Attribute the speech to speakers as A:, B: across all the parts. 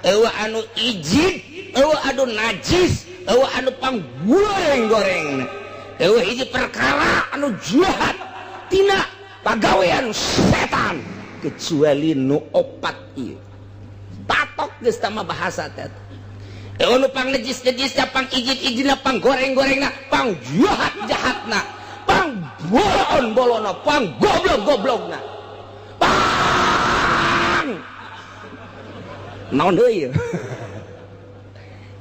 A: Eueuh anu ijid, eueuh anu najis, eueuh anu panggoreng-goreng, eueuh hiji perkara anu jahat tina pagawean setan kecuali nu opat ieu. Patok geus tama bahasa teh. Eueuh nu pang najis-najisna, pang ijid-ijidna, pang goreng-gorengna, pang jahat-jahatna, pang bolon-bolonna, pang goblok-goblokna, pang naon deui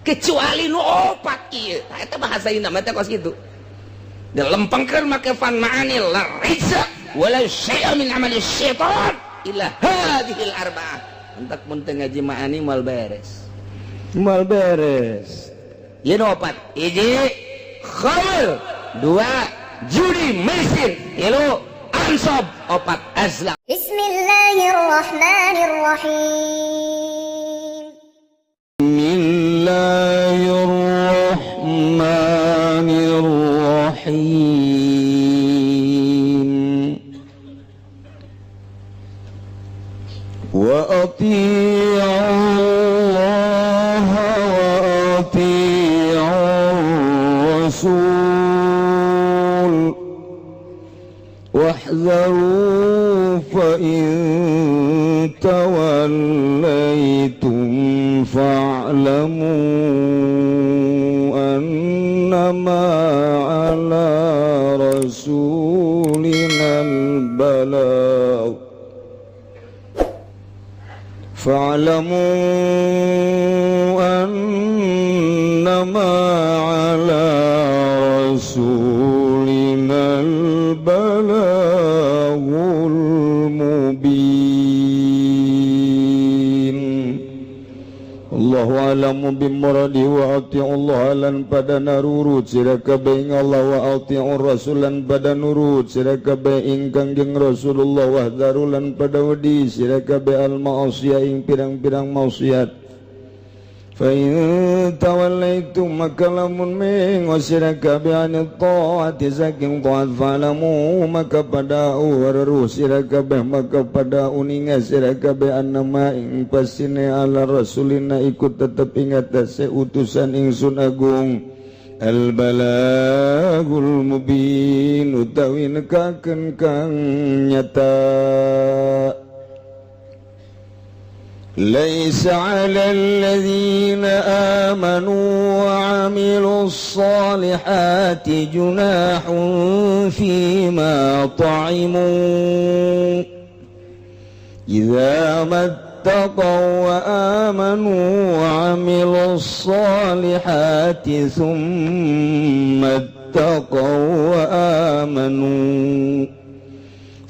A: kecuali nu opat ieu. Tah, eta bahasa ieu mah teh kos kitu. Dilempengkeun make fan ma'ani la rijsa wala syai'a min amali syaitan illa hadhil arba'ah. Entak mun teu ngaji ma'ani moal beres, moal beres. Ieu nu opat: hiji khamr, dua judi maisir, tilu ansab, opat azlam.
B: بسم الله الرحمن الرحيم.
C: بسم الله الرحمن الرحيم. وأطيعوا الله وأطيعوا الرسول واحذروا، فإن توليتم فاعلموا أنما على رسولنا البلاغ، فاعلموا أنما على رسولنا البلاغ المبين. الله أعلم بمراده. وأطيعوا الله lan pada narurut sira kabeh ing Allah، وأطيعوا الرسول lan pada nurut sira kabeh ing Kangjeng Rasulullah، واحذروا lan pada wedi sira kabeh المعاصي ing pirang-pirang maksiat. فإن توليتم maka lamun mengo sira kabeh عن الطاعة saking taat، فاعلموا maka pada weruh sira kabeh، maka pada uninga sira kabeh، أنما ing pastine على رسولنا iku tetep ing atase utusan ingsun agung البلاغ المبين utawi nekakeun kang nyata. ليس على الذين آمنوا وعملوا الصالحات جناح فيما طعموا إذا ما اتقوا وآمنوا وعملوا الصالحات ثم اتقوا وآمنوا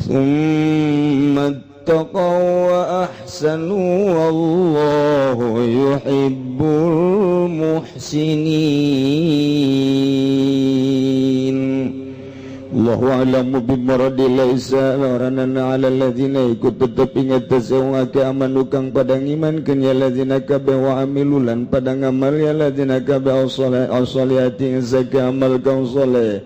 C: ثم اتقوا وأحسنوا، والله يحب المحسنين. الله أعلم بمراده. ليس laranana على الذين iku tetep ing atase wong akeh آمنوا kang pada ngimankeun ya الذين kabeh، وعملوا lan pada ngamal ya الذين kabeh الصالحات ing saka amal kang saleh،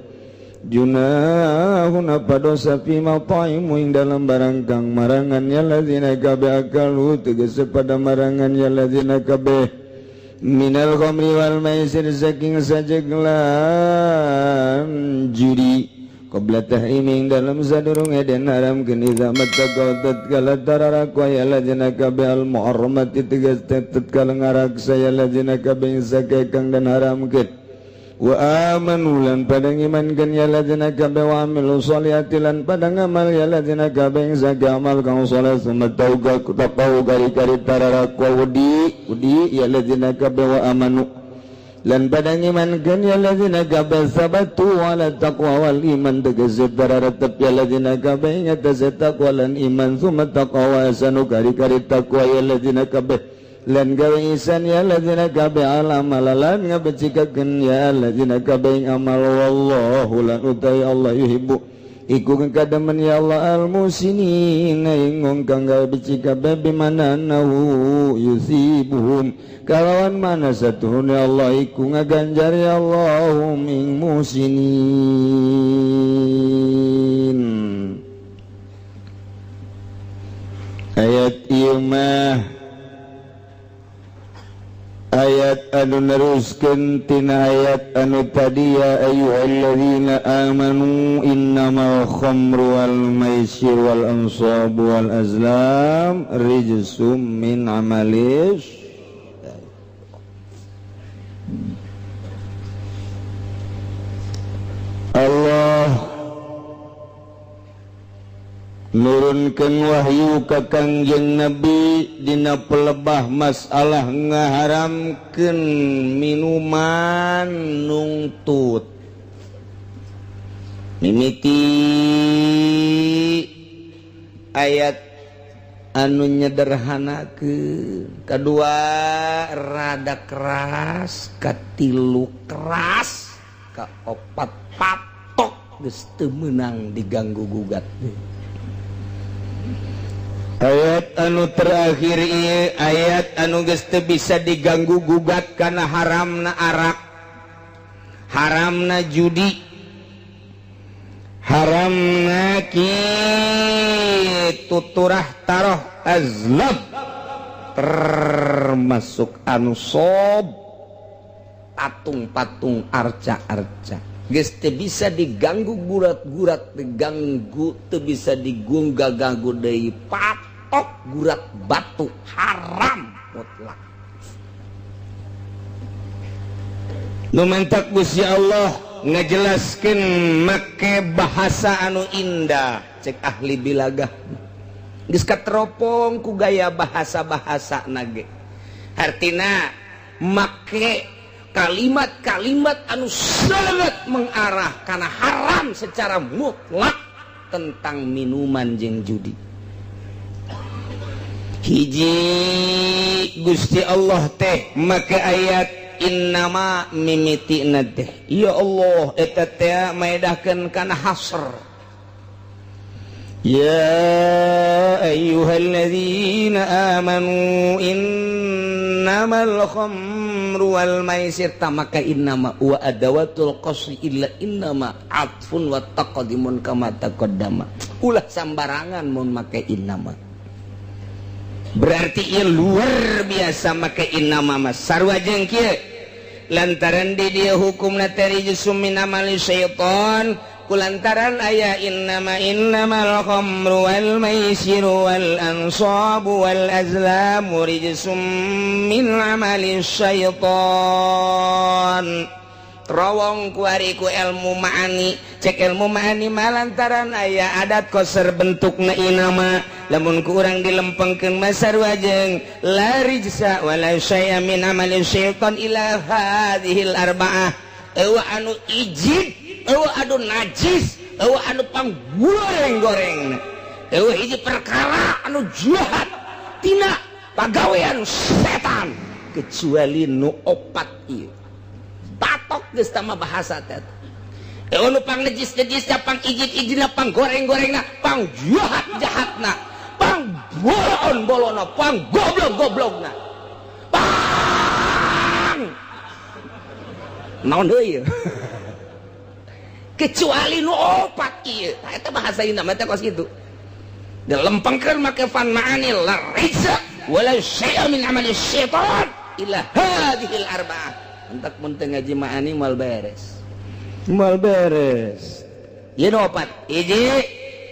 C: جناح apa dosa فيما طعموا ing dalam barang kang marangan ya الذين kabeh، أكلوا tegese pada marangan ya الذين kabeh من الخمر والميسر saking sajeg lan judi، قبل التحريم ing dalam sadurunge den haramkeun، إذا ما اتقوا tatkala tararakwa ya الذين kabeh المحرمات tegas tatkala ngaraksa ya الذين kabeh sake kang den haramkeun، وآمنوا lan pada ngimankeun ya الذين kabeh، وعملوا الصالحات lan pada ngamal ya الذين kabeh sake amal kang saleh، ثم اتقوا kari-kari tararakwa wedi wedi ya الذين kabeh، وآمنوا lan pada ngimankeun ya الذين kabeh، ثبتوا على التقوى والإيمان tegese tararetep ya الذين kabeh ing atase taqwa lan iman، ثم اتقوا وأحسنوا kari-kari takwa ya الذين kabeh lan gawe ihsan ya الذين kabeh العمل lan ngabecikakeun ya الذين kabeh ing amal. والله lan utawi Allah يحب iku kademen ya Allah المحسنين ing wong kang gawe becik kabeh، بمعنى أنه يثيبهم kalawan mana satuhune Allah iku ngaganjar ya Allah هم ing muhsinin. Ayat ieu mah Ayat anu neruskeun tina ayat anu tadi, ya ayyuhalladzina amanu innamal khamru wal maisir wal ansabu wal azlam rijsum min amalis. Allah nurunkeun wahyu ka Kangjeng Nabi dina pelebah masalah ngaharamkeun minuman nungtut mimiti ayat anu nyederhanakeun, kadua rada keras, katilu keras, kaopat patok geus teu meunang diganggu gugat. Ayat anu terakhir ieu ayat anu geus teu bisa diganggu gugat karena haramna arak, haramna judi, haramna kitu turah taroh azlam, termasuk ansob patung-patung arca-arca geus teu bisa diganggu gurat-gurat, diganggu teu bisa digungga-ganggu deui, patok gurat batu haram mutlak. Nu mantak Gusti Allah ngajelaskeun make bahasa anu indah, cek ahli bilagah geus kateropong ku gaya bahasa-bahasa nage, hartina make kalimat-kalimat anu sangat mengarah karena haram secara mutlak tentang minuman jeung judi. Hiji Gusti Allah teh make ayat innama mimitina teh, ya Allah eta teh maedahkeun kana hasr. Ya ayyuhalladzina amanu innamal khamru wal maisir, tamaka innama wa adawatul qasri illa innama atfun wa taqdimun kama taqaddama. Ulah sambarangan mun make innama, berarti ieu luar biasa make innama mah sarua jeung kieu lantaran di dieu hukumna teh rijsum min amali syaitan, kulantaran aya innama innamal khamru wal maisiru wal ansabu wal azlamu rijsum min amali syaitan. Terowong ku ari ku ilmu ma'ani, cek ilmu ma'ani mah lantaran aya adat koser bentukna inama, lamun ku urang dilempengkeun mah sarua jeung la rijsa wala syai'a min amali syaitan ila hadhil arba'ah. Eueuh anu ijid, eueuh anu najis, eueuh anu panggoreng-goreng, eueuh hiji perkara anu jahat tina pagawean setan kecuali nu opat ieu. Patok geus tah mah bahasa teh. Eueuh nu pang najis-najisna, pang ijid-ijidna, pang goreng-gorengna, pang jahat-jahatna, pang bolon-bolonna, pang goblok-goblokna, pang naon deui kecuali nu opat ieu. Tah eta bahasa ieu mah teh kos kitu. Dilempengkeun make fan ma'ani la rijsa wala syai'a min amali syaitan illa hadhil arba'ah. Entak mun teu ngaji ma'ani moal beres. Moal beres. Ieu nu opat. Hiji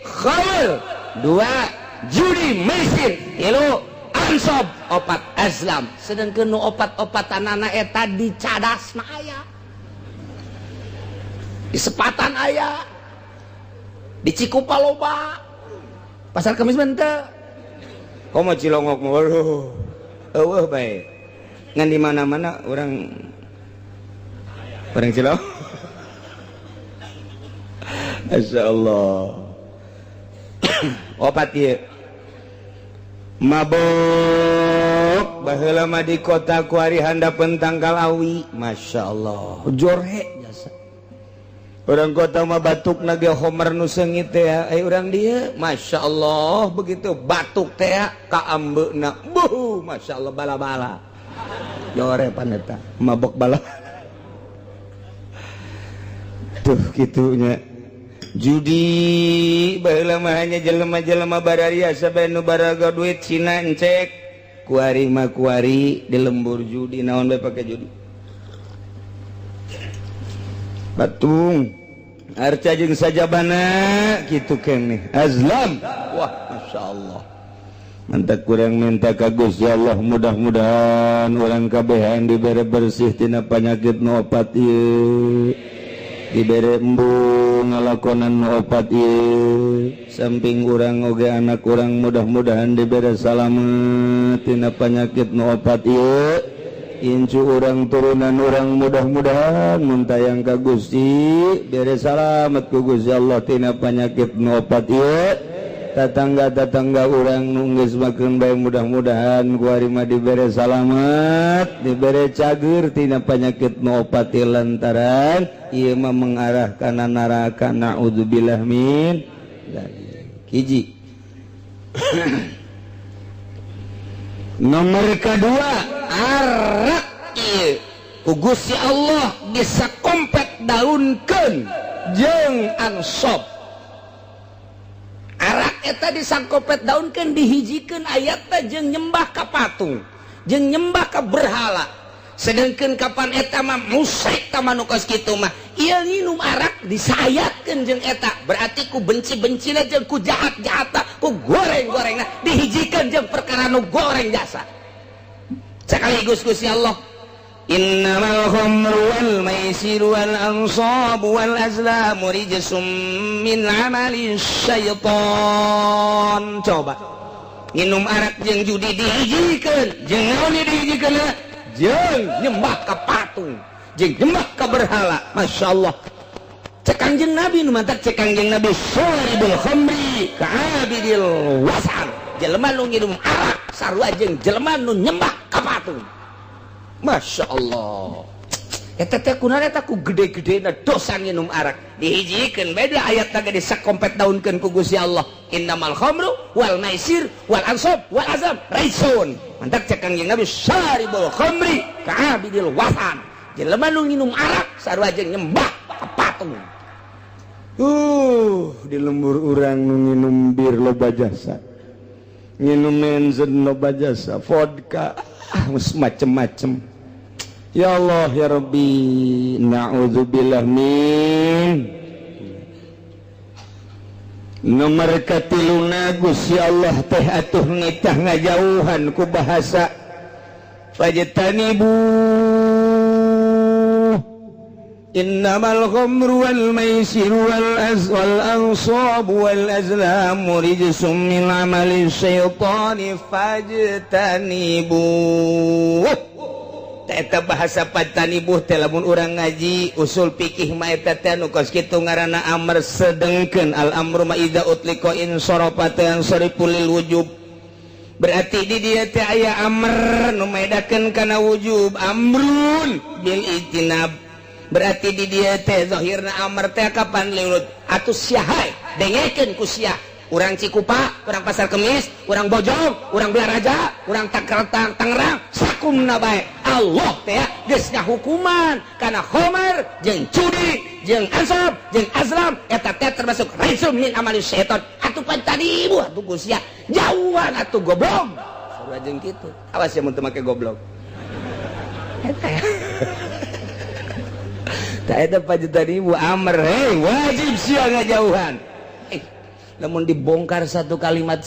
C: khamr, dua judi maisir, tilu ansob, opat azlam. Sedangkeun nu opat-opatanana eta dicadasna aya, di Sepatan aya, di Cikupa loba, Pasar Kemis mah henteu. Komo Cilongok mah waduh eueuh bae. Ngan di mana-mana urang Cilongok. Masya Allah. Opat ieu. Mabok baheula mah di kota kuari handapeun tangkal awi. Masya Allah. Jorhe jasa. Orang kota mah batuk nage homer nu seungit teh, ai urang dieu Masya Allah begitu batuk teh ka ambeuna. Buh, Masya Allah bala-bala. Jore paneta mabok bala. Tuh kitunya. Judi baheula mah hanya jelema-jelema bararia sabe nu baraga duit Cina encek. Kuari mah kuari di lembur judi naon bae pake judi. Patung arca jeung sajabana kitu keneh azlam. Wah, Masya Allah. Mantap kurang minta ka Gusti Allah, mudah-mudahan urang kabehan dibere bersih tina penyakit nu opat ieu, dibere embung ngalakonan nu opat ieu. Samping urang oge anak urang mudah-mudahan dibere salamet tina penyakit nu opat ieu. Incu urang, turunan urang, mudah-mudahan mun tayang ka Gusti bere salamet ku Gusti Allah tina penyakit nu opat ieu. Tetangga-tetangga urang nu geus makeun bae, mudah-mudahan kuari mah dibere salamet, dibere cager tina penyakit nu opat ieu, lantaran ieu mah mengarah kana neraka, naudzubillah min dzalik. Hiji. Nomor kedua, arak ieu ku Gusti Allah bisa kompet daunkeun jeung ansob. Arak eta disangkopet daunkeun, dihijikeun ayatna jeung nyembah ka patung jeung nyembah ka berhala. Sedangkan kapan eta mah musyrik tah nu kos kitu mah. Ieu nginum arak disayatkeun jeung eta, berarti ku benci-bencina jeung ku jahat-jahatna, ku goreng-gorengna dihijikeun jeung perkara nu goreng jasa. Sekaligus Gusti Allah, innamal khamru wal maisiru wal ansabu wal azlamu rijsum min amali syaitan. Coba minum arak jeung judi dihijikeun jeung naon dihijikeun? Jeung nyembah ka patung jeung nyembah ka berhala. Masya Allah, cek Kangjeng Nabi nu mantak, cek Kangjeng Nabi, syaribul khamri ka'abidil wasan. Jelema nu nginum arak sarua jeung jelema nu nyembah ka patung. Masya Allah, eta teh kunaon eta ku gede-gedena dosa nginum arak dihijikeun beda ayat ge disakompet daunkeun ku Gusti Allah, innamal khamru wal maisir wal ansab wal azlam rijsun. Mantak cek Kangjeng Nabi, syaribul khamri ka'abidil wasan. Jelema nu nginum arak sarua jeung nyembah ka patung.
D: Di lembur urang nu nginum bir loba jasa, nginum menzen loba jasa, vodka, ah, macem-macem. Ya Allah ya Rabbi, na'udzubillah min. Nomor katiluna, Gusti Allah teh atuh nitah ngajauhan ku bahasa fajtanibu, innamal khamru wal maisir wal wal ansabu wal azlamu rijsum min amali syaitani fajtanibu. Eta bahasa fajtanibu teh lamun urang ngaji usul fikih mah eta teh nu kos kitu ngaranna amr. Sedengkeun al amru ma idza utliqa in sarafa yansarifu lil wujub, berarti di dia teh aya amr nu medakeun kana wujub, amrun bil ijtinab. Berarti di dia teh zahirna amr teh kapan lilut atuh sia hae dengekeun ku sia, urang Cikupa, urang Pasar Kemis, urang Bojong, urang Balaraja, urang Tangerang, Tangerang, sakumna bae. Allah teh geus ngahukuman kana khamar jeung judi jeung ansab jeung azlam, eta teh termasuk rijsum min amali syaitan. Atuh pan tadi ibu atuh ku sia jauhan atuh, goblok. Sarua jeung kitu. Awas ya mun teu make goblok. Eta ya. Tak eta fajtanibu amr, hei wajib sia ngajauhan. Namun dibongkar satu kalimat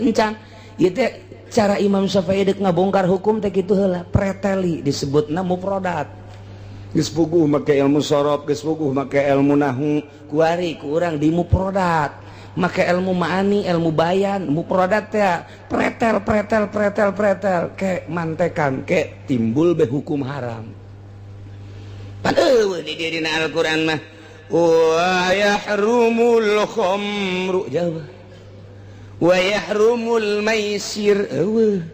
D: encan ieu teh cara Imam Syafi'i dek ngabongkar hukum teh kitu heula, preteli, disebutna mufradat. Geus puguh make ilmu sorof, geus puguh make ilmu nahwu, kuari ku urang di mufradat make ilmu ma'ani, ilmu bayan. Mufradat teh pretel, pretel, pretel, pretel ke mantekan ke timbul be hukum haram. Pan eueuh di dieu dina Al-Qur'an mah wa yahrumul khamru jauh, wa yahrumul maisir eueuh.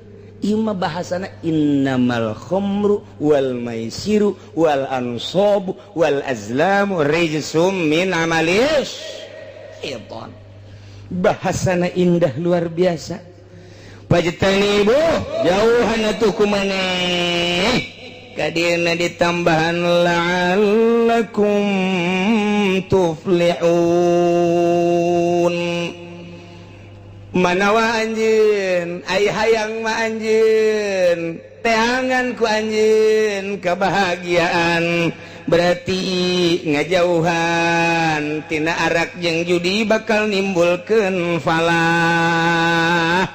D: Ieu mah bahasana innamal khamru wal maisiru wal ansabu wal azlamu rijsum min amalis syaitan. Bahasana indah luar biasa. Fajtanibu, jauhan atuh ku maneh. Kadieuna ditambahan la'allakum tuflihun.
A: Manawa anjeun ai hayang mah anjeun teangan ku anjeun kebahagiaan, berarti ngajauhan tina arak jeung judi bakal nimbulkeun falah.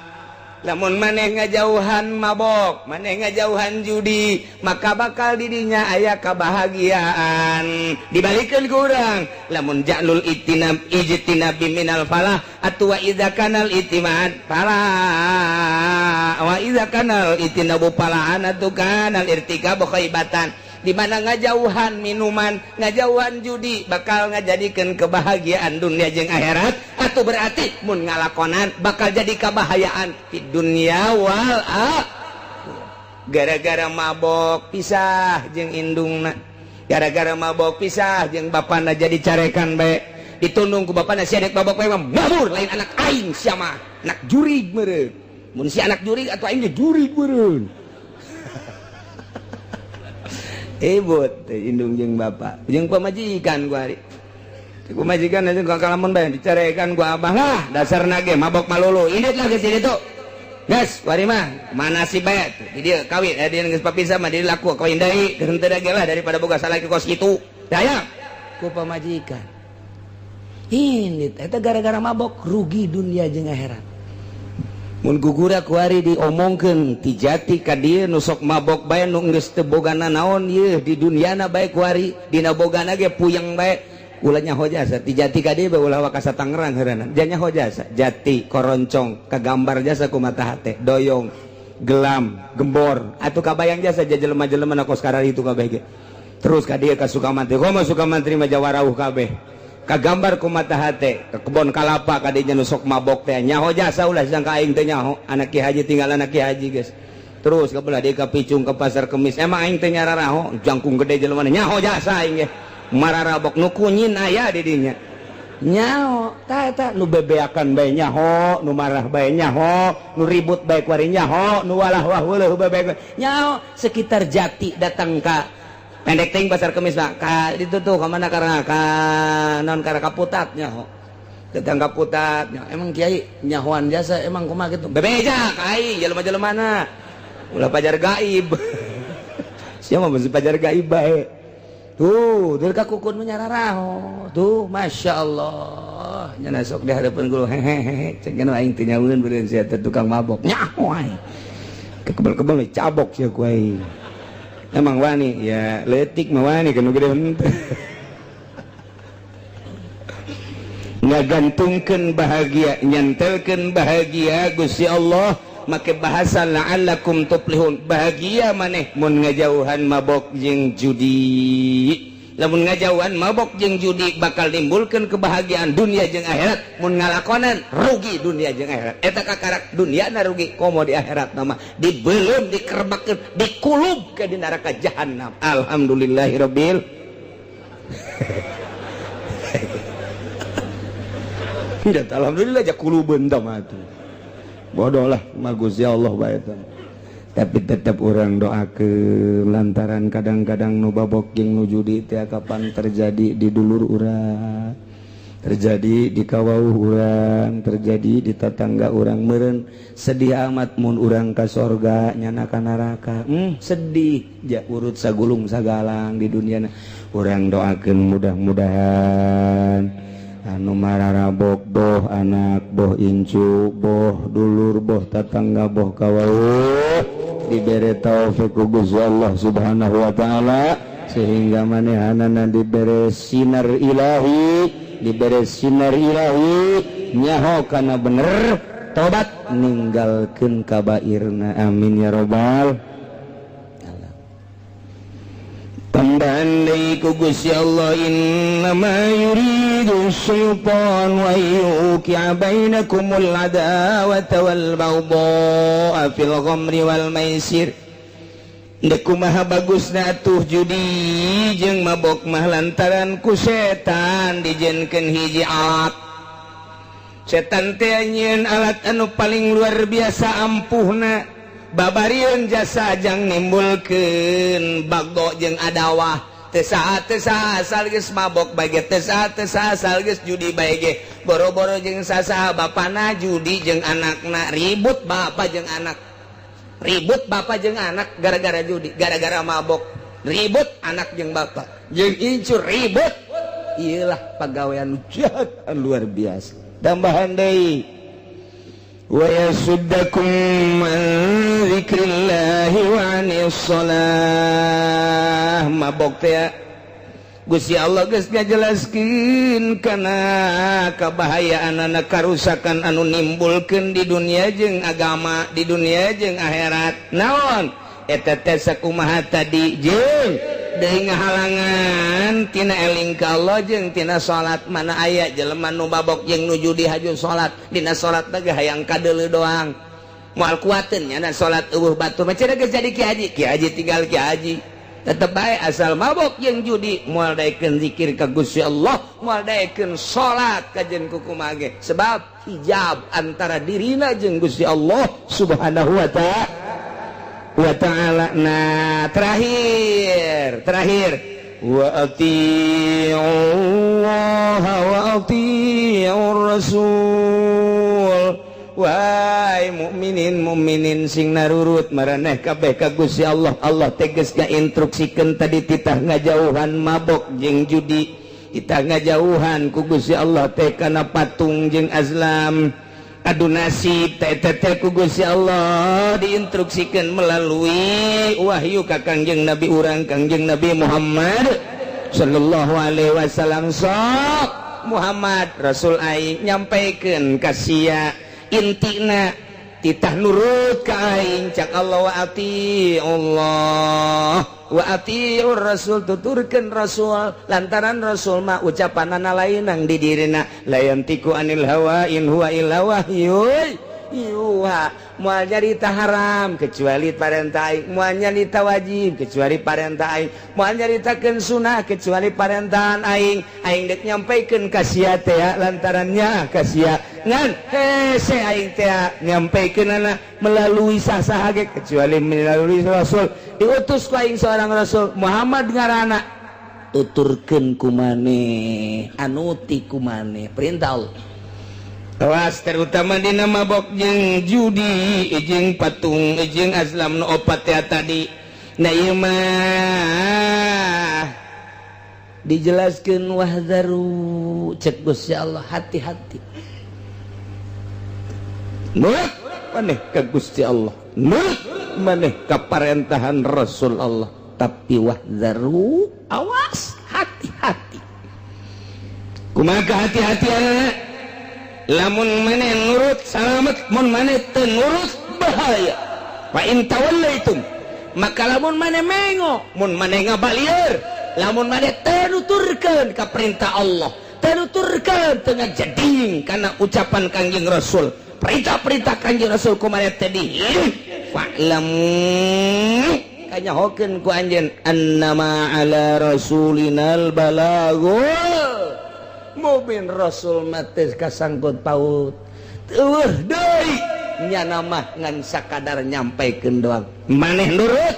A: Lamun maneh ngajauhan mabok, maneh ngajauhan judi, maka bakal didinya aya kebahagiaan. Dibalikeun ku urang, lamun ja'lul itinab ijtinabi minal falah atuh wa idza kanal itimad falah wa idza kanal itinabu falahan atuh kanal irtikabu khaibatan. Di mana ngajauhan minuman, ngajauhan judi bakal ngajadikeun kebahagiaan dunia jeung akhirat, atau berarti mun ngalakonan bakal jadi kebahayaan di dunia wal akhirah. Gara-gara mabok pisah jeung indungna, gara-gara mabok pisah jeung bapana, jadi carekan bae, ditundung ku bapana, sia dek mabok bae mah mabur, lain anak aing sia mah, anak jurig meureun. Mun si anak jurig atuh aing ge jurig meureun. Ibut indung jeung bapak jeung pamajikan gua hari pamajikan aja gua kalamun bae dicarekan gua abah lah, dasarna ge mabok malulu indit lah geus ditu geus wari mah mana si bae di dieu kawin dia geus papisah mah di laku kawin deui geus henteu ge lah daripada boga salaki kos kitu daya ku pamajikan indit eta gara-gara mabok rugi dunia jeung akhirat. Mun gugura kuari diomongkeun ti jati ka dieu nu sok mabok bae nu geus teu bogana naon ieu di duniana bae kuari dina bogana ge puyeng bae ulah nyaho jasa ti jati ka dieu bae ulah wakasa Tangerang heureunan nyaho jasa jati koroncong kagambar jasa ku mata hate doyong gelam gembor atuh kabayang jasa jelema-jelema na kos kararitu kabeh ge terus ka dieu ka Sukamantri komo Sukamantri mah jawarauh kabeh kagambar ku mata hate ke kebon kalapa kadinya nu sok mabok teh nyaho jasa ulah sangka aing teh nyaho anak ki haji tinggal anak ki haji geus terus ka belah deui ka Picung ke pasar Kemis emang aing teh nyararaho jangkung gede jelema nyaho jasa aing ge mararabok nu kunyin aya di dinya nyaho tah eta nu bebeakan bae nyaho nu marah bae nyaho nu ribut bae kuari nyaho nu walah wah weuleuh bae nyaho sekitar jati datang ka pendek ting pasar Kemis mah ka ditu tuh ka mana karena ka non karena kaputat nyaho datang kaputat nyaho emang kiai nyahoan jasa emang kumaha kitu bebeja ka aing jelema-jelemana ulah pajar gaib sia mah mesti pajar gaib bae tuh dari ka kukun mah nyararaho tuh masya Allah nya sok di hadapan guru hehehe cek aing teh nyaweun beureun sia teh tukang mabok nyaho aing kebel-kebel cabok sia ku aing. Emang wani ya letik mah wani kan gede henteu. Ngagantungkeun bahagia nyantelkeun bahagia Gusti Allah make bahasa la'allakum tuflihun bahagia maneh mun ngajauhan mabok jeung judi. Lamun ngajauhan mabok jeung judi bakal nimbulkeun kebahagiaan dunia jeung akhirat, mun ngalakonan rugi dunia jeung akhirat. Eta kakarak dunia na rugi komo di akhirat nama dibelum dikerbakkeun dikulub ke di neraka jahanam. Alhamdulillahirabbil tidak alhamdulillah ja kulubeun tah mah atuh. Bodoh lah mah Gusti Allah bae eta. Tapi tetap orang doakeun lantaran kadang-kadang nu babok jeung nu judi teh kapan terjadi di dulur urang, terjadi di kawauh urang, terjadi di tetangga urang meureun sedih amat mun urang ka sorga nyana ka neraka. Sedih ja urut sagulung sagalang di dunia. Urang doakeun mudah-mudahan anu mararabok boh anak boh incu boh dulur boh tetangga boh kawauh dibere taufik ku Gusti Allah Subhanahu wa taala sehingga manehanana dibere sinar ilahi, dibere sinar ilahi nyaho kana bener tobat ninggalkeun kabairna. Amin ya robbal alamin. Tambahan deui ku Gusti Allah innama yuridu syaitan wa yuqi'a bainakumul adawata wal baghdha'a fil khamri wal maisir. Deuk kumaha bagusna atuh judi jeung mabok mah lantaran ku setan dijenkeun hiji alat. Setan teh nyieun alat anu paling luar biasa ampuhna. Babarieun jasa jang nimbulkeun bagdo jeung adawah.
D: Teu saha, teu saha, asal geus mabok bae ge, teu saha, teu saha, asal geus judi bae ge. Boro-boro jeung sasaha, bapana judi jeung anakna ribut, bapak jeung anak ribut, bapak jeung anak gara-gara judi, gara-gara mabok ribut, anak jeung bapak jeung incu ribut. Iyalah, pagawean jahat luar biasa.
C: Tambahan deui, wa yasuddakum an dzikrillahi wa anis shalah.
D: Mabok teh Gusti Allah geus ngajelaskeun kana kabahayaan anak, karusakan anu nimbulkeun di dunia jeung agama, di dunia jeung akhirat. Naon eta teh? Sakumaha tadi, jeung deui ngahalangan tina eling ka Allah jeung tina salat. Mana aya jelema nu mabok jeung nu judi haju salat? Dina salat teh hayang kadeuleu doang, moal kuateun nya salat. Euweuh batur mah cenah geus jadi ki haji, ki haji tinggal ki haji. Tetep bae asal mabok jeung judi moal daekeun zikir ka Gusti Allah, moal daekeun salat kajen kukumaha ge, sebab hijab antara dirina jeung Gusti Allah Subhanahu wa ta'ala wa ta'ala. Nah, terakhir, terakhir,
C: wa ati'u Allah wa ati'u Rasul.
D: Wahai mukminin mukminin, sing narurut maraneh kabeh ka Gusti Allah. Allah tegas ngainstruksikeun tadi, titah ngajauhan mabok jeung judi, titah ngajauhan ku Gusti Allah teh kana patung jeung azlam, adu nasib teh teh. Ku Gusti Allah diinstruksikan melalui wahyu ka Kangjeng Nabi urang, Kangjeng Nabi Muhammad sallallahu alaihi wasallam. Sok Muhammad, Rasul aing nyampaikan ka sia, intina titah nurut ka aing. Cak Allah, wa ati Allah wa atiur Rasul, tuturkeun Rasul, lantaran Rasul mah ucapanana lain nang di dirina, la yantiqu anil hawa in huwa illa wahyun yuha. Moal nyarita haram kecuali parentah aing, moal nyarita wajib kecuali parentah aing, moal nyaritakeun sunah kecuali parentahan aing. Aing dek nyampaikeun ka sia teh lantarannya ka sia ngan hese aing teh nyampaikeunana melalui sah-sah ge kecuali melalui rasul. Diutus ku aing seorang rasul, Muhammad ngaranna, tuturkeun ku maneh, anuti ku maneh perintah Allah.
C: Awas, terutama dina mabok jeung judi jeung patung jeung azlam nu opat ya tadi. Nah, ieu mah
D: dijelaskan, wahdaru, cek Gusti Allah, hati-hati.
C: Nurut maneh ka Gusti Allah, nurut maneh ka parentahan Rasul Allah,
D: tapi wahdaru, awas, hati-hati.
C: Kumaha hati-hati? Lamun maneh nurut salamet, mun maneh teu nurut bahaya. Fa in tawallaitum,
D: maka lamun maneh mengo, mun maneh ngabalieur, lamun maneh teu nuturkeun ka perintah Allah, teu nuturkeun, teu ngajeding kana ucapan Kangjeng Rasul, perintah-perintah Kangjeng Rasul ku maneh teh di fa'lamu, kanyahokeun ku anjeun, annama ala rasulinal balagul mubin. Rasul mah teu kasangkut paut, euweuh deui, nyana mah ngan sakadar nyampaikeun doang. Maneh nurut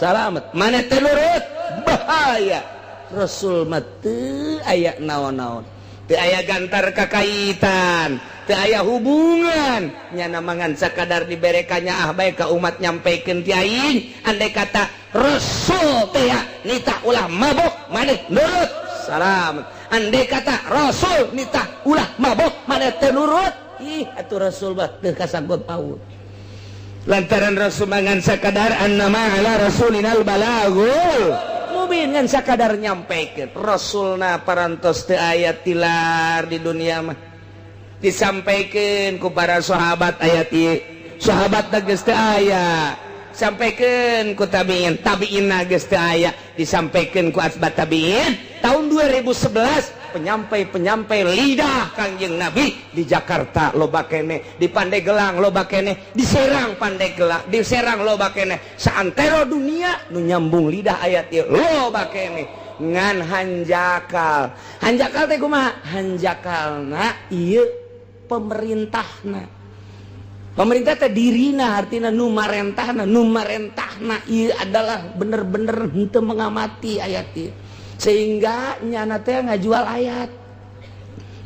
D: salamet, maneh teu nurut bahaya. Rasul mah teu aya naon-naon, teu aya gantar kakaitan, teu aya hubungan, nyana mah ngan sakadar diberekannya ah bae ka umat, nyampaikeun ti aing. Andai kata Rasul teh nitah ulah mabok, maneh nurut salamet. Andai kata Rasul nitah ulah mabok, maneh teu nurut, ih atuh Rasul mah teu kasangkut paut,
C: lantaran Rasul ngan sakadar annama ala rasulinal balagul
D: mubin, ngan sakadar nyampaikeun. Rasulna parantos teu aya tilar di dunia mah. Disampaikan ku para sahabat ayat ieu, sahabat geus teu aya. Sampaikan ku tabiin, tabiin geus teu aya. Disampaikan ku atba tabiin. Tahun 2011 penyampai-penyampai lidah Kangjeng Nabi di Jakarta loba kene, di Pandeglang loba kene, di Serang, Pandeglang, di Serang loba kene, saantero dunia nu nyambung lidah ayat ieu loba kene. Ngan hanjakal, hanjakal teh kumaha? Hanjakalna ieu pemerintahna. Pemerintah teh dirina artinya nu marentahna, nu marentahna ieu adalah bener-bener henteu mengamati ayat ieu. Sehingga nyana teh ngajual ayat.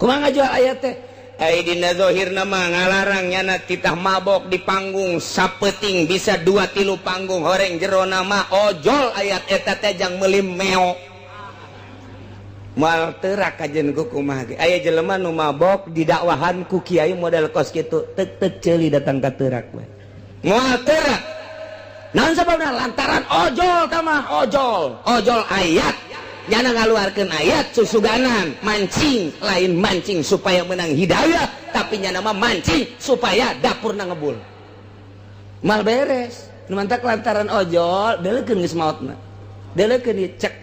D: Kumaha ngajual ayat teh?
A: Ai dina zahirna mah ngalarang nyana titah mabok di panggung sapeting bisa 2 3 panggung horeng jerona mah ojol ayat eta teh jang meuli meo. Moal teurak kajen ku kumaha ge. Aya jelema nu mabok didakwahan ku kiai model kos kitu tek-tek ceuli datang ka teurak we. Moal teurak. Naon sababna? Lantaran ojol ka mah ojol, ojol ayat. Nyana ngaluarkeun ayat susuganan, mancing, lain mancing supaya menang hidayah, tapi nyana mah mancing supaya dapurna ngebul.
D: Mal beres. Nu mantak lantaran ojol deulekeun geus maotna. Deulekeun ieu cek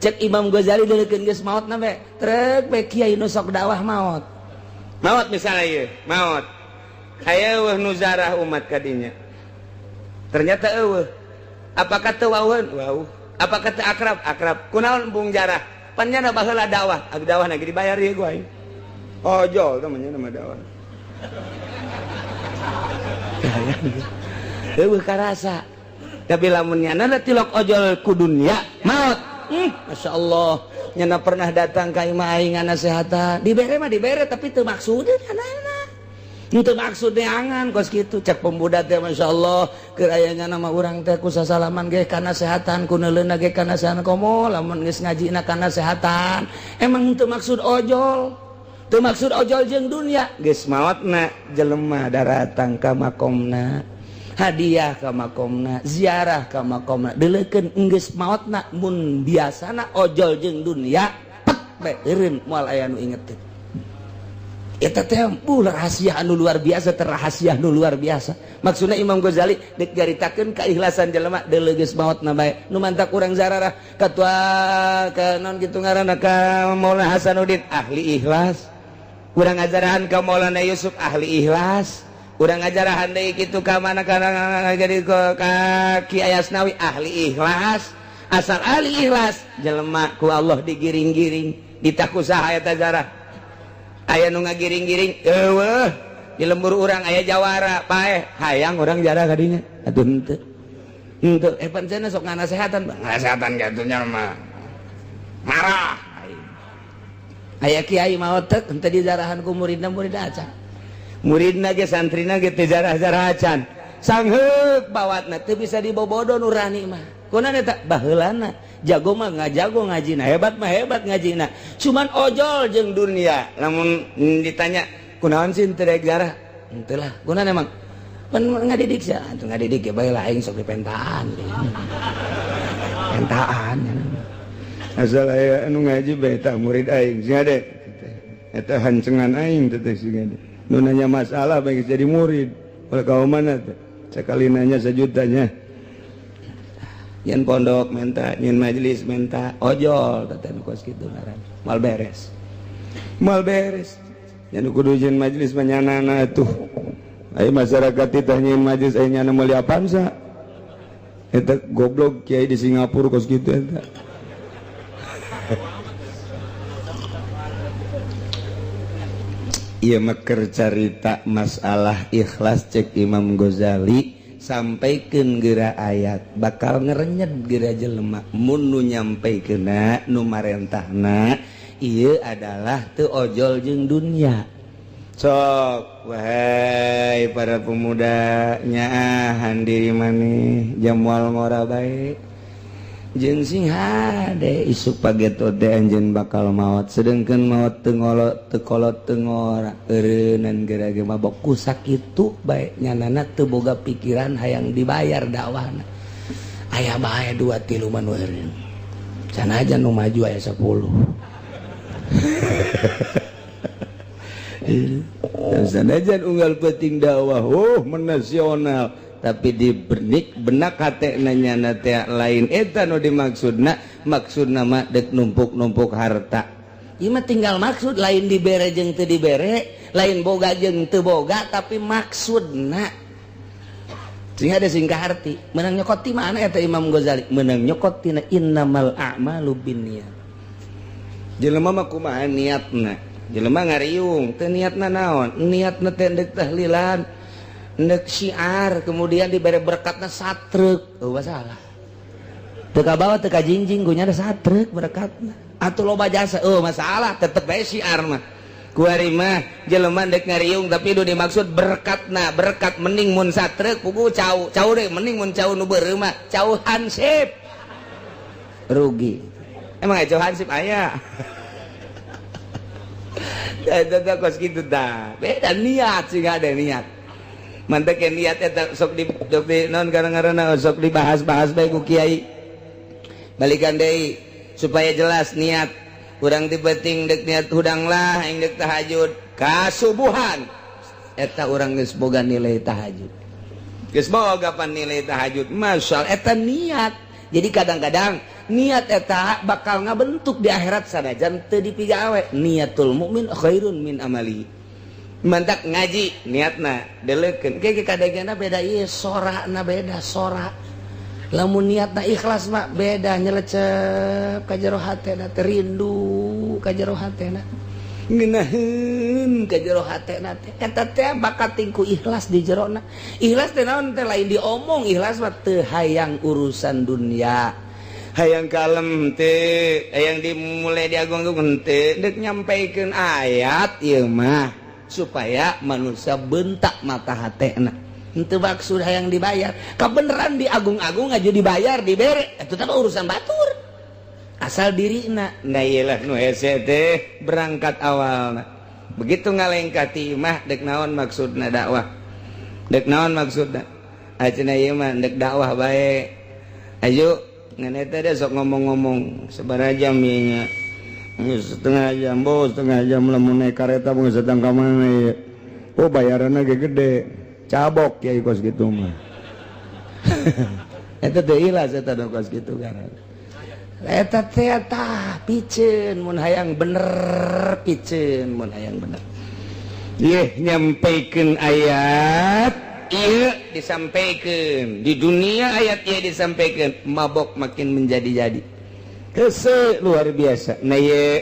D: cek Imam Ghazali deulekeun geus maotna be. Trek be kiai nu sok dakwah maot.
A: Maot misalnya ieu, maot. Aya eueuh nu zarah umat kadinya. Ternyata eueuh. Apakah teu wauheun? Wauh. Apakah teu akrab? Akrab. Kunaon embung jarah? Pan nyana baheula dakwah. Abi dakwah na ge dibayar ieu ku aing. Ojol teh mah nyana mah dakwah.
D: Eueuh karasa.
A: Tapi lamun nyana tilok ojol ku dunya maot.
D: Masya Allah, nyana pernah datang ka imah aing ngasehatan. Dibere mah dibere tapi teu maksudna nyana. Teu maksud neangan kos kitu cek pemuda teh Masya Allah keur aya nyana mah urang teh ku sasalaman ge kana sehatan ku neuleuna ge kana sehatan komo lamun geus ngajina kana sehatan. Emang teu maksud ojol. Teu maksud ojol jeung dunya
A: geus maotna jelema daratang ka makomna.
D: Hadiah ka makomna, ziarah ka makomna, deulekeun enggeus maotna mun biasana ojol jeung dunya pek bae eureun moal aya nu ingeteun. Eta teh rahasia anu luar biasa, terrahasia anu luar biasa. Maksudna Imam Ghazali deuk nyaritakeun keikhlasan jelema deuleu geus maotna bae. Nu mantak urang zararah katua ka naon kitu ngaranna ka Maulana Hasanuddin ahli ikhlas.
A: Urang ngajarahan ka Maulana Yusuf ahli ikhlas. Urang ngajarahan deui kitu ka mana kana jadi ka Ki Ayasnawi ahli ikhlas. Asal ahli ikhlas jelema ku Allah digiring-giring ditaku saha eta zarah. Aya nu ngagiring-giring eueuh di lembur urang aya jawara paeh hayang urang jarah kadinya atuh henteu henteu pancen sok nganasehatan ngasehatan kitu nya mah marah
D: aya kiai maot teh henteu dijarahan ku muridna murid acan
A: muridna ge santrina ge teu jarah-jarah acan sangheuk bawatna
D: teu bisa dibobodo nurani mah kunaon eta baheulana jago mah ngajago ngajina hebat mah hebat ngajina cuman ojol jeung
A: dunia lamun ditanya kunaon sih teu daek jarah
D: henteu lah kunaon emang pan ngadidik sia atuh ngadidik ge bae lah aing sok dipentaan pentaan
C: asal aya anu ngaji bae tah murid aing sing ade eta hancengan aing teh sing ade nu nanya masalah bae jadi murid ulah ka mana teh sakali nanya sejutanya
A: nyen pondok menta nyen majelis menta ojol teh nu kos kitu ngaran moal beres
C: moal beres nya nu kudu nyen majelis mah nyanana atuh aya masyarakat titah nyen majelis aya nyana meuli Avanza eta goblok kiai di Singapura kos kitu eta.
A: Ieu mah keur carita masalah ikhlas cek Imam Ghazali sampaikeun geura ayat bakal ngerenyet geura jelema mun nu nyampaikeunna nu marentahna ieu adalah teu ojol jeung dunya.
C: Sok wahai para pemuda nyaahan diri maneh jamual ngora bae
A: jeung sing hade isuk pageto teh anjeun bakal maot sedengkeun maot teu ngolot teu kolot teu ngora eureunnan geura ge mabok ku sakitu bae nyanana teu boga pikiran hayang dibayar dakwahna aya bae 2 3 mah nu eureun sanajan nu maju aya 10.
C: Sanajan unggal penting dakwah oh menasional
A: tapi di benik benak hate nanya teh lain eta nu dimaksudna maksudna mah dek numpuk-numpuk harta
D: ieu mah tinggal maksud lain dibere jeung teu dibere lain boga jeung teu boga tapi maksudna sing ada sing kaharti meunang nyokot ti mana eta Imam Ghazali meunang nyokot tina innamal a'malu binniyat
A: jelema mah kumaha niatna jelema ngariung teu niatna naon niatna teh deuk tahlilan
D: Ndek syiar kemudian diberi berkatna satruk, oh masalah. Teu kabawa, teu kajingjing, gunya ada satruk berkatna. Atau loba jasa, oh masalah, tetep bae syiar mah. Kuari mah jelema dek ngariung tapi nu dimaksud berkatna, berkat mending mun satruk pugu cau, cau deh mending mun cau nu beureum mah, cau hansip. Rugi. Emang cau hansip aya. Eta kos kitu tah. Beda niat sih, ada niat. Mantek niat eta sok di non kadang-kadang sok dibahas-bahas bae ku kiai. Balikan deui supaya jelas niat. Urang ti penting dek niat hudang lah aing dek tahajud kasubuhan. Eta urang geus boga nilai tahajud. Geus boga pan nilai tahajud. Masyaallah eta niat. Jadi kadang-kadang niat eta bakal ngabentuk di akhirat sanajan teu dipigawe. Niatul mukmin khairun min amali. Mantak ngaji niatna deleukeun. Ke kadangna beda ieu sorana, beda sora. Lamun niatna ikhlas mah beda, nyelecep ka jero hatena teh, rindu ka jero hatena. Ngeunaheun ka jero hatena teh. Eta teh bakat tingku ikhlas di jerona. Ikhlas teh naon teh, lain diomong, ikhlas mah teu hayang urusan dunia. Hayang kalem teh, hayang dimulai diagung-agung teh, dek nyampaikeun ayat ieu mah supaya manusia bentak mata hatena. Henteu maksud hayang dibayar. Kabeneran diagung-agung aja dibayar, dibere, itu teh urusan batur. Asal dirina. Nah iyalah nu hese teh berangkat awalna. Begitu ngalengkah ti imah dek naon maksudna dakwah. Dek naon maksudna? Acenah ieu mah dek dakwah bae. Ayo ngan eta deh sok ngomong-ngomong sabaraha jam ieu nya.
C: Setengah jam, bos, setengah jam lamun naik kereta mau sedang ka mana ya. Oh, bayaranna ge gede. Cabok ya kos gitu mah.
D: Eta teh ikhlas eta kos gitu kan. Eta teh tah piceun mun hayang bener, piceun mun hayang bener.
A: Yeh nyampaikeun ayat ieu disampaikan di dunia, ayat ieu disampaikan, mabok makin menjadi-jadi. Hese luar biasa. Nah ye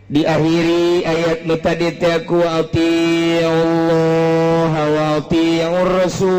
A: diakhiri ayat nu tadi teh ku Allah wa atiur rasul,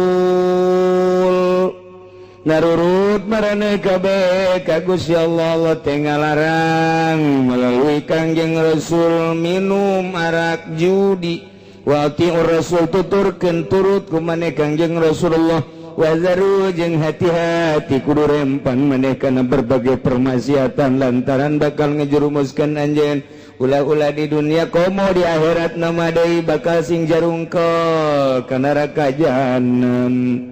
A: narurut marane kabeh ka Gusti Allah. Allah teh ngalarang melalui Kangjeng Rasul minum arak, judi. Wa atiur rasul, tuturkeun turut ku maneh Kangjeng Rasulullah. Wazaru, jeung hati-hati, kudu rempan maneh kana berbagai permaksiatan lantaran bakal ngejerumuskan anjeun ulah-ulah di dunia komo di akhirat nama deui bakal sing jarungkol ka neraka jahanam.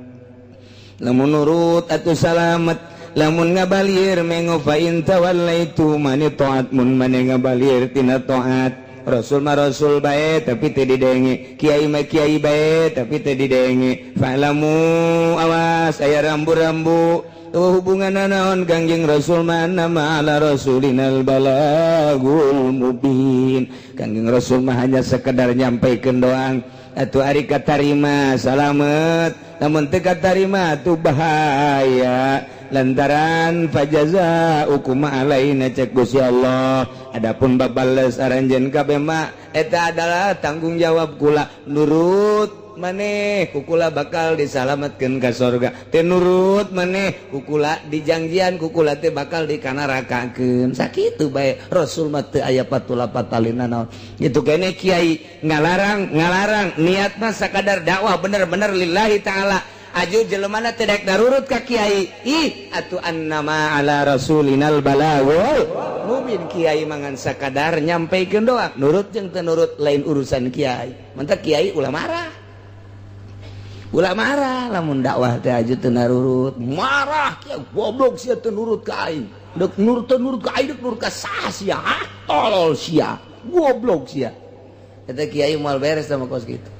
A: Lamun nurut atuh salamet, lamun ngabalir mengo. Fa in tawallaitu mani taat, mun mane ngabalir tina taat Rasul mah Rasul bae tapi teu didenge, kiai mah kiai bae tapi teu didenge, fa'lamu, awas aya rambu-rambu tuh hubungan naon Kangjeng Rasul mah, nama ala rasulinal balagul mubin. Kangjeng Rasul mah hanya sekedar nyampaikeun doang. Atuh ari katarima salamet, namun teu katarima tuh bahaya lantaran fajaza ukuma alaina cek Gusti Allah. Adapun babales aranjeun kabeh mah eta adalah tanggung jawab kula. Nurut maneh kukula bakal disalamatkeun ka sorga, teu nurut maneh kukula dijangjian kukula teh bakal dikanarakakeun. Sakitu bae Rasul mah, teu aya patula patalina naon itu kene. Kiai ngalarang ngalarang niat mah sakadar dakwah bener-bener lillahi ta'ala. Aju jelemana tidak darurut ka kiai, ih atuh annama ala rasulinal balagul mubin. Kiai mangan sakadar nyampaikeun doang, nurut jeung teu nurut lain urusan kiai. Mantak kiai ulah marah, ulah marah lamun dakwah teh aju teu narurut. Marah kiai, goblok sia teu nurut ka aing, dek nurut teu nurut ka aing, dek nurut ka saha sia? Ah, tolol sia, goblok sia. Eta kiai moal beres sama kos kitu,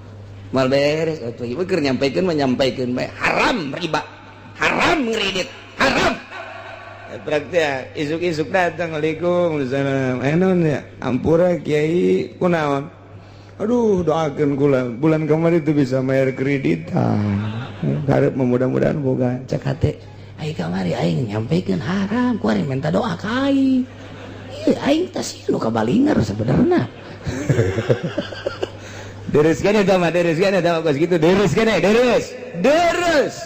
A: moal beres atuh. Ieu keur nyampaikeun mah nyampaikeun bae, haram riba, haram ngredit, haram.
C: Praktek isuk-isuk datang, "Waalaikumsalam." "Eh, naon ya?" "Ampura, Kiai." "Kunaon?" "Aduh, doakan kula bulan kemarin itu bisa bayar kredit." Karep mudah-mudahan boga.
D: Cek hate aing kamari aing nyampaikeun haram, kuari minta doa ka aing. Ieu aing teh sieun nu kabalingar sebenarnya. Deres keneh eta mah, deres keneh eta mah, kos kitu deres keneh, deres. Deres.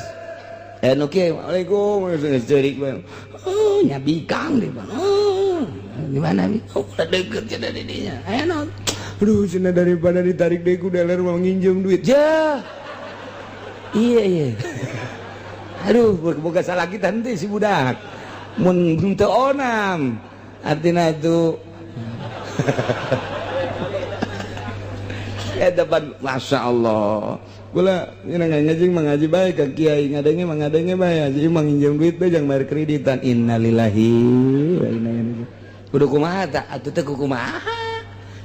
D: Eh, nu kieu, Waalaikum, geus ceurik bae. Oh, nya bikang deh, Bang. Oh, di mana bi? Oh, udah deket cenah di dinya. Aya naon? Aduh, cenah daripada ditarik deui ku dealer mau nginjem duit. Ja. Iya, iya. Aduh, boga salah kita henteu si budak. Mun teu onam. Artina itu ya depan, Masya Allah. Kula ngaji mengaji bae ka kiai, ngadenge mengadenge bae, jadi manginjem duit bae jang bayar kreditan. Innalillahi wa inna ilaihi raji'un. Kudu kumaha tah atuh teh, kumaha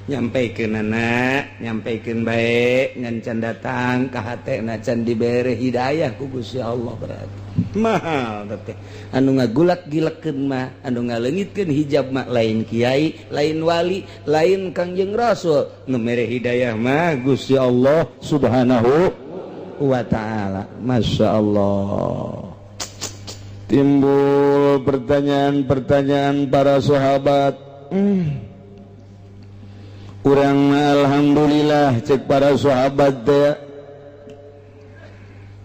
D: nyampaikeun anak, nyampaikan bae ngan can datang ka hatena, can dibere hidayah ku Gusti Allah. Berarti mahal teh anu ngagulak gilekeun mah, anu ngaleungitkeun hijab mah lain kiai, lain wali, lain Kangjeng Rasul. Nu mere hidayah mah Gusti Allah Subhanahu wa Ta'ala. Masya Allah.
C: Timbul pertanyaan-pertanyaan para sahabat. Urang alhamdulillah, cek para sahabat teh,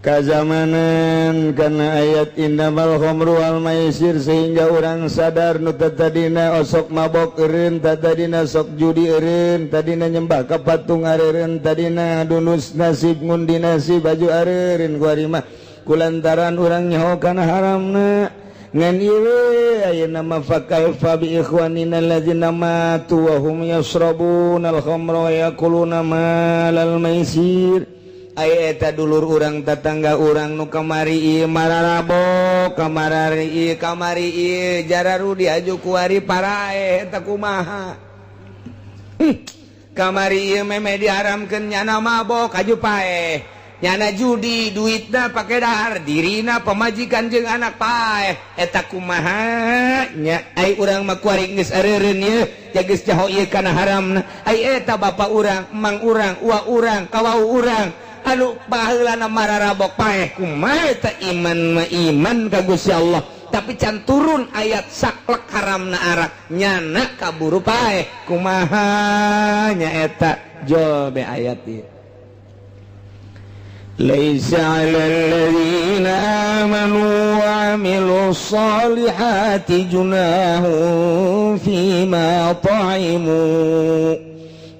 C: kazamanan karena ayat innamal khamru wal maisir, sehingga orang sadar nu tadina osok mabok eureun, tadina sok judi eureun, tadina nyembah ka patung areureun, tadina dunus nasib, ngundi nasib baju areureun. Kuari mah kulantaran urang nyaho kana haramna. Ngan ieu ayeuna mah, fakaifa bi ikhwanina alladzina matu wa hum yashrabuna al-khamra wa yakuluna malal maisir? Aya eta dulur urang, tatangga urang nu kamari ieu mararabok, kamari ieu, kamari ieu jararudi, aju kuari paraeh, eta kumaha? Kamari ieu meme diharamkeun, nyana mabok aju paeh, nyana judi, duitna pake dahar, dirina, pamajikan jeung anak paeh, eta kumaha nya? Ai urang mah kuari geus areureun ieu, geus jaho ieu kana haramna. Ai eta bapa urang, emang urang, uwa urang, kawau urang anu baheulana mararabok paeh, kumaha eta? Iman mah iman ka Gusti Allah, tapi can turun ayat saklek haramna arak, nyana kaburu paeh, kumaha nya eta? Jol be ayat ieu.
D: ليس على الذين آمنوا وعملوا الصالحات جناح فيما طعموا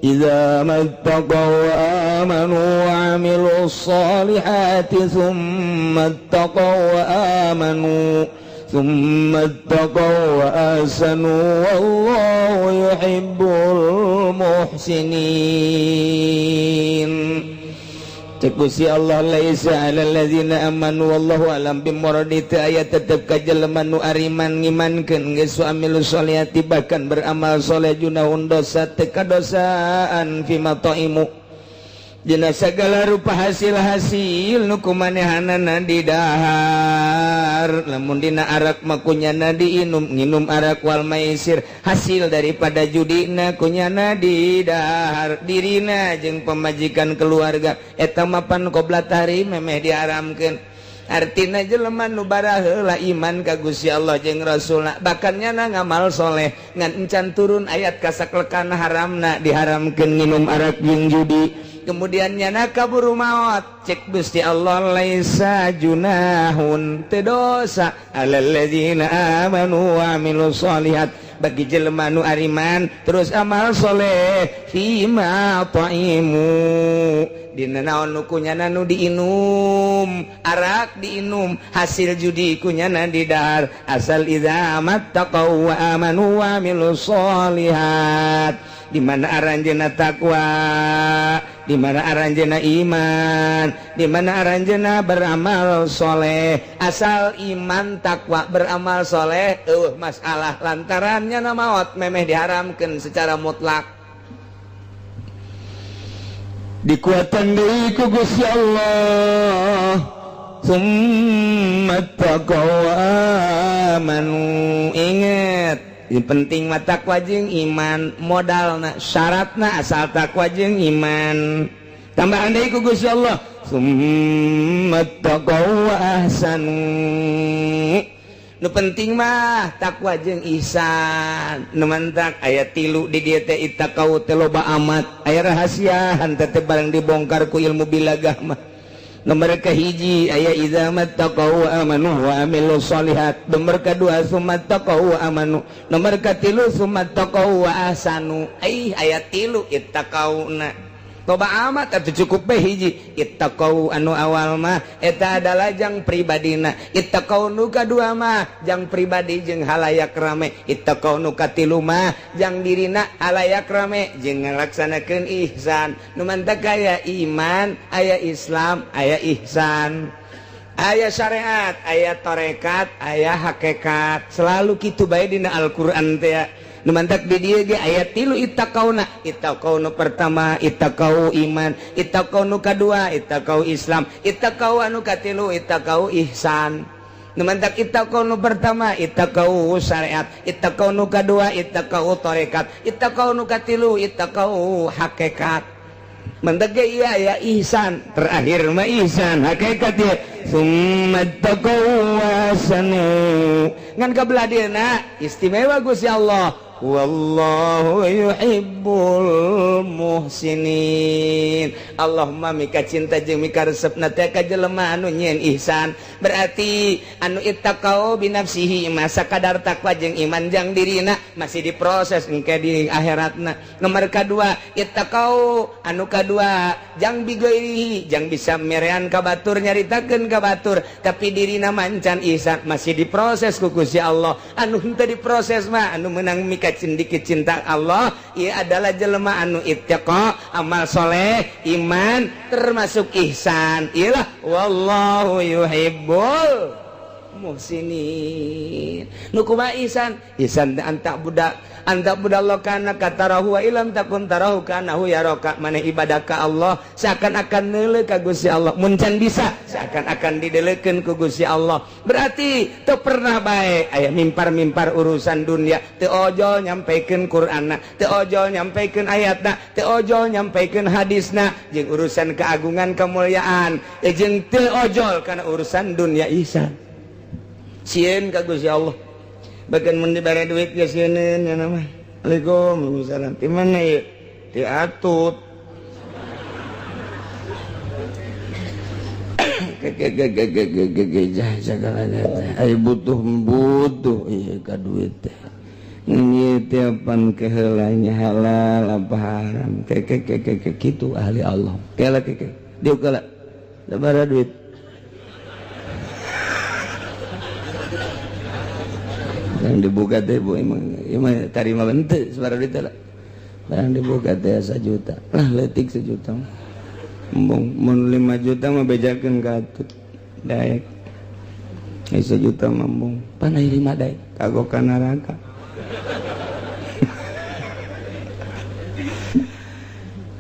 D: إذا ما اتقوا وآمنوا وعملوا الصالحات ثم اتقوا وآمنوا ثم اتقوا وأحسنوا والله يحب المحسنين. Cek Gusti Allah, laisa 'alal ladzina amanu, wallahu alam bimuradi, teu aya tetep ka jelema nu ariman, ngimankeun geus, amilu sholihati, bahkan beramal soleh, junahun dosa, teu kadosaan, fima thaimu, dina segala rupa hasil-hasil nu kumanehanana didahar. Lamun dina arak mah kunyana diinum, nginum arak, wal maisir, hasil daripada judina kunyana didahar, dirina jeung pemajikan, keluarga, eta mapan qobla tahrim, memeh diharamkeun. Artina jelema nu baraheula iman ka Gusti Allah jeung Rasulna, bahkan nyana ngamal soleh, ngan encan turun ayat kasaklekan haramna, diharamkeun nginum arak jeung judi, kemudian nyana kaburu maot, cek Gusti Allah, laisa junahun, teu dosa, alal ladzina amanu wa amilus solihat, bagi jelema nu ariman terus amal soleh, fima thaimu, dina naon nu kunyana nu diinum, arak diinum, hasil judi kunyana didahar, asal idza mattaqau wa amanu wa amilus solihat. Di mana aranjeuna takwa, di mana aranjeuna iman, di mana aranjeuna beramal soleh. Asal iman, takwa, beramal soleh, euweuh masalah lantarannya na maot memeh diharamkeun secara mutlak.
C: Dikuatan deui ku Gusti Allah, summa taqaw
D: amanu. Inget, yang penting mah takwa jeung iman, modalna, syaratna asal takwa jeung iman. Tambahan deui ku Gusti Allah, summa taqaw wa ahsanu. Nu penting mah takwa jeung ihsan. Nu mantak aya tilu di dieu teh ittaqau teh loba amat. Aya rahasia henteu teh barang dibongkar ku ilmu bilagah mah. Nomor kahiji aya idza mattaqau wa amanu wa amilus sholihat. Nomor kadua summa taqau wa amanu. Nomor katilu summa taqau wa ahsanu. Ih, aya tilu ittaqauna. Loba amat atuh, cukup bae hiji. Ittaqau anu awal mah eta adalah jang pribadina. Ittaqau nu kadua mah jang pribadi jeung halayak rame. Ittaqau nu katilu mah jang dirina, halayak rame, jeung ngalaksanakeun ihsan. Nu mantak aya iman, aya Islam, aya ihsan, aya syariat, aya tarekat, aya hakikat. Selalu kitu bae dina Al-Qur'an teh. Nu mantak di dieu ge aya tilu ittaqauna. Ittaqau nu pertama ittaqau iman, ittaqau nu kadua ittaqau Islam, ittaqau anu katilu ittaqau ihsan. Nu mantak ittaqau nu pertama ittaqau syariat, ittaqau nu kadua ittaqau tarekat, ittaqau nu katilu ittaqau hakikat. Mantak ge iya aya ihsan, terakhir mah ihsan hakikat ya. Summa taqau wa ahsanu. Ngan kabelah dieuna istimewa Gusti Allah. Wallahu yuhibbul muhsinin. Allahumma mika cinta jeung mika resepna teh ka jelema anu nyieun ihsan. Berarti anu ittaqau binafsihi masa kadar takwa jeung iman jang dirina masih diproses engke di akhiratna. Nomor kadua ittaqau anu kadua jang bigairihi, jang bisa merean ka batur, nyaritakeun ka batur, tapi dirina mancan ihsan, masih diproses ku Gusti Allah. Anu henteu diproses mah anu menang mika cindiki cinta Allah ia adalah jelema anu ittaqa, amal soleh, iman, termasuk ihsan. Iyalah wallahu yuhibbul muhsinin. Nu kumaha ihsan? Ihsan anta budak anta budallah kana katarahu wa ilam takun tarahu kanahu yaraka. Maneh ibadah ka Allah seakan-akan neuleuh ka Gusti Allah, mun can bisa seakan-akan dideleukeun ku Gusti Allah. Berarti teu pernah bae aya mimpar-mimpar urusan dunia, teu ojol nyampaikan Qur'anna, teu ojol nyampaikan ayatna, teu ojol nyampaikan hadisna jeung urusan keagungan kemuliaan, jeung teu ojol kana urusan dunia. Ihsan sieun ka Gusti Allah, bahkan mun dibere duit ge sieun ya nama. Assalamualaikum. Waalaikumsalam. Di mana ya? Di Atut. Ay butuh butuh iya ka duit teh. Ini tiapan kehelanya halal apa haram. Ke ke ke ke kitu ahli Allah. Kela ke ke. Dieu kela. Sabaraha duit? Yang dibuka teh bu emang emang tarima bente sabaraha duit lah. Barang dibuka teh 1 juta lah, leutik 1 juta. Embung mun 5 juta mah bejakeun ka Atut. Daek. Ai 1 juta mah embung. Pan ai 5 daek kagok ka neraka.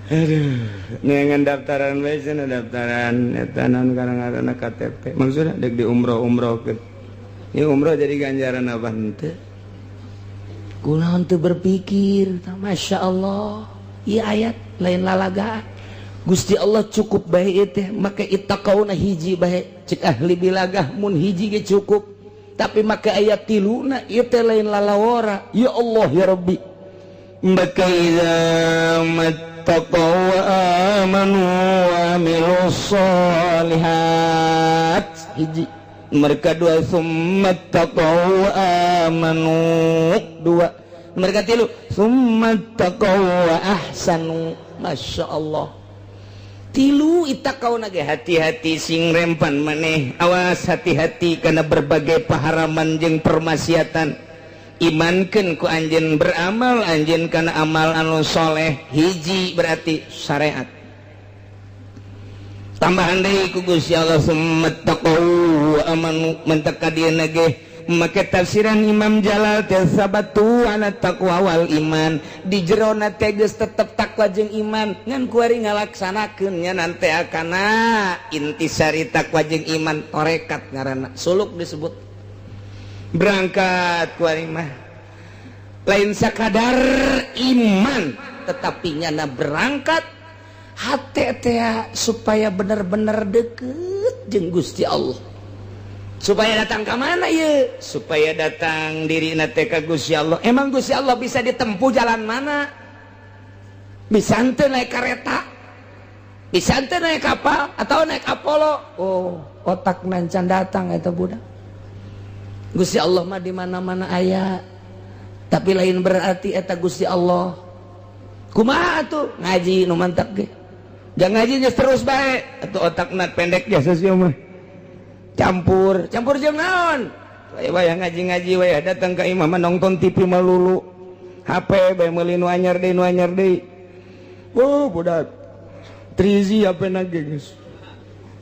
D: Aduh, neangan daftaran bae cenah, daftaran eta naon karang-karana KTP. Maksudna dek di umroh-umrohkeun. Ieu umroh jadi ganjaran apa henteu? Kunaon teu berpikir, Masya Allah. Ieu ayat lain lalagaan. Gusti Allah cukup bae ieu teh, make ittaqauna hiji bae. Cek ahli bilagah mun hiji ge cukup. Tapi make ayat tiluna ieu teh lain lalawara. Ya Allah ya Rabbi. Maka idza mattaqaw wa amanu wa amilus sholihat hiji. Mereka dua summa taqaw wa amanu dua. Mereka tilu summa taqaw wa ahsanu. Masya Allah. Tilu ittaqauna ge hati-hati sing rempan maneh, awas hati-hati karena berbagai paharaman jeung permaksiatan. Imankeun ku anjeun, beramal anjeun kana amal anu soleh. Hiji berarti syariat. Tambahan deui ku Gusti Allah summa taqaw wa amanu. Mentek ka dieuna ge make tafsiran Imam Jalal teh sabatu ala taqwa wal iman. Di jerona teh geus tetep takwa jeung iman, ngan kuari ngalaksanakeun nya nanti akana intisari takwa jeung iman, torekat ngaranna, suluk disebut. Berangkat kuari mah lain sakadar iman, tetapi nyana berangkat hati teh supaya bener-bener deket jeung Gusti Allah. Supaya datang ke mana ya? Supaya datang diri teh ka Gusti Allah. Emang Gusti Allah bisa ditempuh jalan mana? Bisa henteu naik kereta? Bisa henteu naik kapal atau naik Apollo? Oh, otak nancan datang eta budak. Gusti Allah mah di mana-mana aya. Tapi lain berarti eta Gusti Allah. Kumaha tuh? Ngaji nu mantap ge. Jangan ngaji geus terus bae. Atuh otakna pendek biasa sih mah. Campur, campur jeung naon? Waya ngaji-ngaji waya datang ke imah mah nonton TV melulu. HP bae meuli nu anyar deui, nu anyar deui. Oh, budak. Trizi HP na ge geus.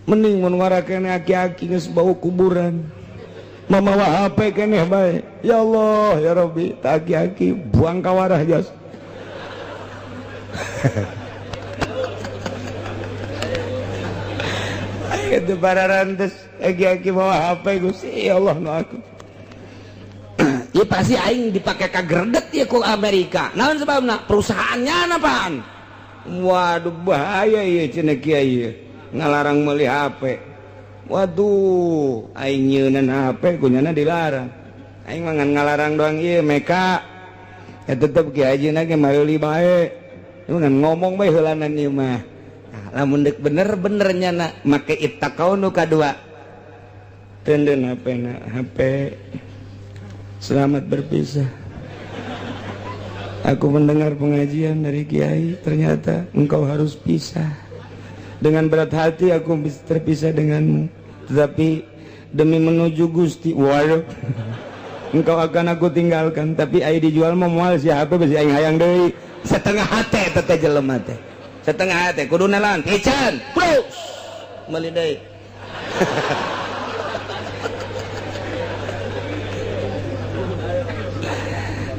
D: Mending mun ngarakene aki-aki geus bau kuburan. Mamawa HP keneh bae. Ya Allah, ya Rabbi, tak aki-aki buang kawarah jas. Itu para rantes aki-aki bawa HP Gusti ya Allah nu aku. Ya pasti aing dipake ka gredet ya ku Amerika. Naon sebabna? Perusahaannya apaan? Waduh bahaya ya cenah kiai ngalarang meuli HP. Waduh, aing nyeunan HP kunyana dilarang. Aing mah ngan ngalarang doang ieu meka. Ya tetep kiai hajina ge meuli bae. Ngan ngomong bae heulanan ieu mah. Nah, lamun deuk bener-bener nyana make ittaqau nu kadua. Tenden HP na, HP selamat berpisah. Aku mendengar pengajian dari kiai, ternyata engkau harus pisah. Dengan berat hati aku terpisah denganmu, tetapi demi menuju Gusti, waduh, engkau akan aku tinggalkan. Tapi ai dijual mah moal si HP besi aing hayang deui. Setengah hate teh jelema teh. Setengah hate kudu nalan pican, plus meuli deui.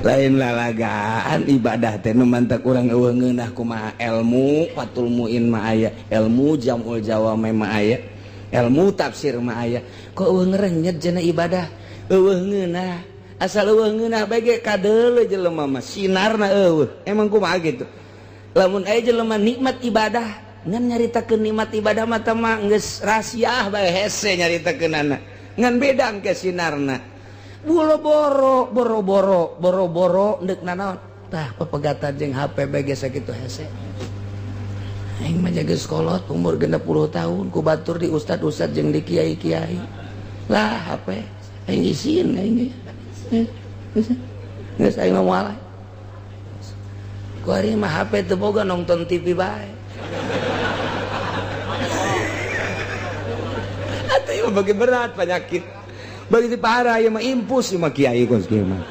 D: Lain lalagaan ibadah teh nu mantak urang eueuh ngeunah kumaha ilmu Fathul Muin mah aya, ilmu Jamul Jawami mah aya, ilmu tafsir mah aya. Kok eueuh ngerenyet cenah ibadah? Eueuh ngeunah. Asal eueuh ngeunah bae ge kadeuleu jelema mah sinarna eueuh. Emang kumaha gitu? Lamun aya jelema nikmat ibadah, ngan nyaritakeun nikmat ibadah mah teh mah geus rahasiah bae hese nyaritakeunana. Ngan beda engke sinarna. Bolo boro boro boro boro boro ndek nanaon tah pepegatan jeung HP bae geus sakitu hese. Aing mah geus kolot umur 60 tahun ku batur di ustad-ustad jeung di kiai-kiai. Lah HP aing isin aing. Geus aing mah moal. Ku ari mah HP teu boga nonton TV bae. Atuh ieu bagi berat penyakit. Begitu parah ya mah impus mah kiai kos kieu mah.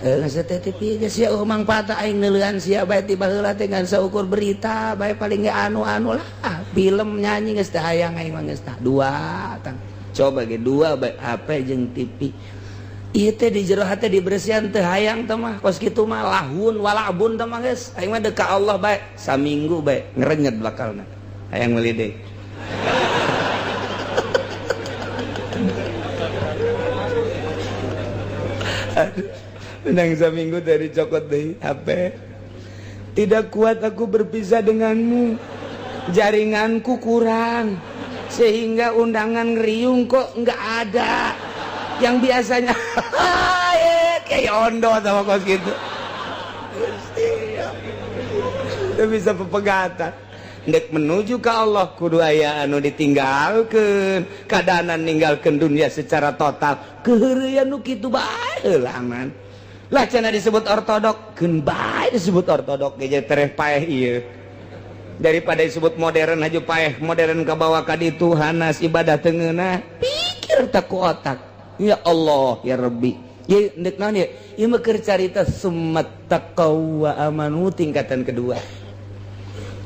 D: Geus teh TV geus sia mangfaat aing neuleuan sia bae ti baheula teh ngan saukur berita bae paling ge anu-anu lah film nyanyi geus teh hayang aing mah geus tah dua tang. Coba ge dua bae HP jeung TV. Ieu teh di jero hate dibersihan teh hayang teh mah kos kitu mah lahun walabun teh mah geus. Aing mah deuk ka Allah bae saminggu bae ngerenyet bakalna. Hayang meuli deui. Menang seminggu dari cokot deh HP. Tidak kuat aku berpisah denganmu. Jaringanku kurang sehingga undangan ngeriung kok nggak ada. Yang biasanya kayak ondo sama kos gitu. Itu bisa pepegatan. Ndek menuju ke Allah kudu aya anu ditinggalkeun, kadanan ninggalkeun dunia secara total. Keheureuyan nu kitu bae heulangan. Lah cenah disebut ortodok, keun bae disebut ortodok ge tereh paeh ieu. Daripada disebut modern aja paeh, modern kabawa ka ditu hanas ibadah teu ngeunah. Pikir tak ku otak. Ya Allah ya Rabbi. Ieu ndek naon ieu? Ieu mah keur carita summat taqaw wa amanu tingkatan kedua.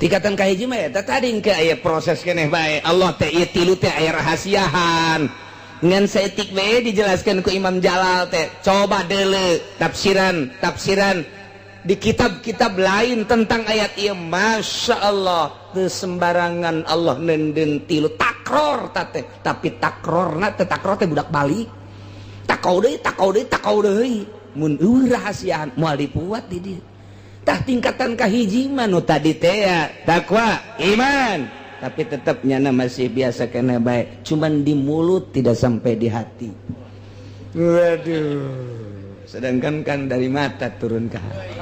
D: Tingkatan kahiji mah eta tadi engke aya proses keneh bae. Allah teh ieu tilu teh aya rahasiahan. Ngan saeutik bae dijelaskan ku Imam Jalal teh. Coba deuleu tafsiran, tafsiran di kitab-kitab lain tentang ayat ieu. Masya Allah, teu sembarangan Allah neundeun tilu takror teh, tapi takrorna teh takror teh budak balik. Takau deui, takau deui, takau deui. Mun eueuh rahasiaan moal dipuat di dieu. Tah tingkatan kahiji mah nu tadi teh ya, takwa, iman. Tapi tetap nyana masih biasa kena baik, cuman di mulut tidak sampai di hati. Waduh, sedangkan kan dari mata turun ke hati.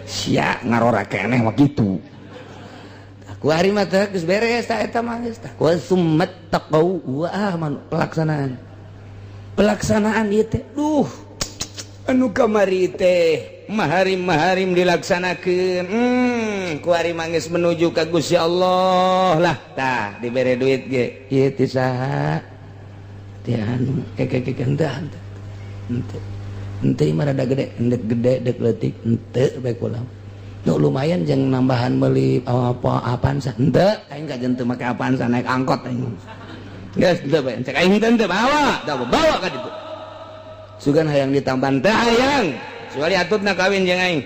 D: Sia ngarora keneh mah kitu. Ku hari mah teh geus beres ta eta mah geus tah. Wa summat taqau wa amanu, pelaksanaan. Pelaksanaan ieu teh duh anu kamari teh maharim-maharim dilaksanakeun. Ku hari mah geus menuju ka Gusti Allah lah tah dibere duit ge. Ieu teh saha? Teh anu keke henteu henteu. Henteu mah rada gede, endek gede dek leutik henteu bae kula. Nu lumayan jeung nambahan meuli apa Avanza. Henteu aing kajen teu make Avanza naik angkot aing. Geus henteu bae cek aing henteu bawa, tah bawa ka ditu. Sugan hayang ditambahan teh hayang. Kecuali atutna kawin jeung aing.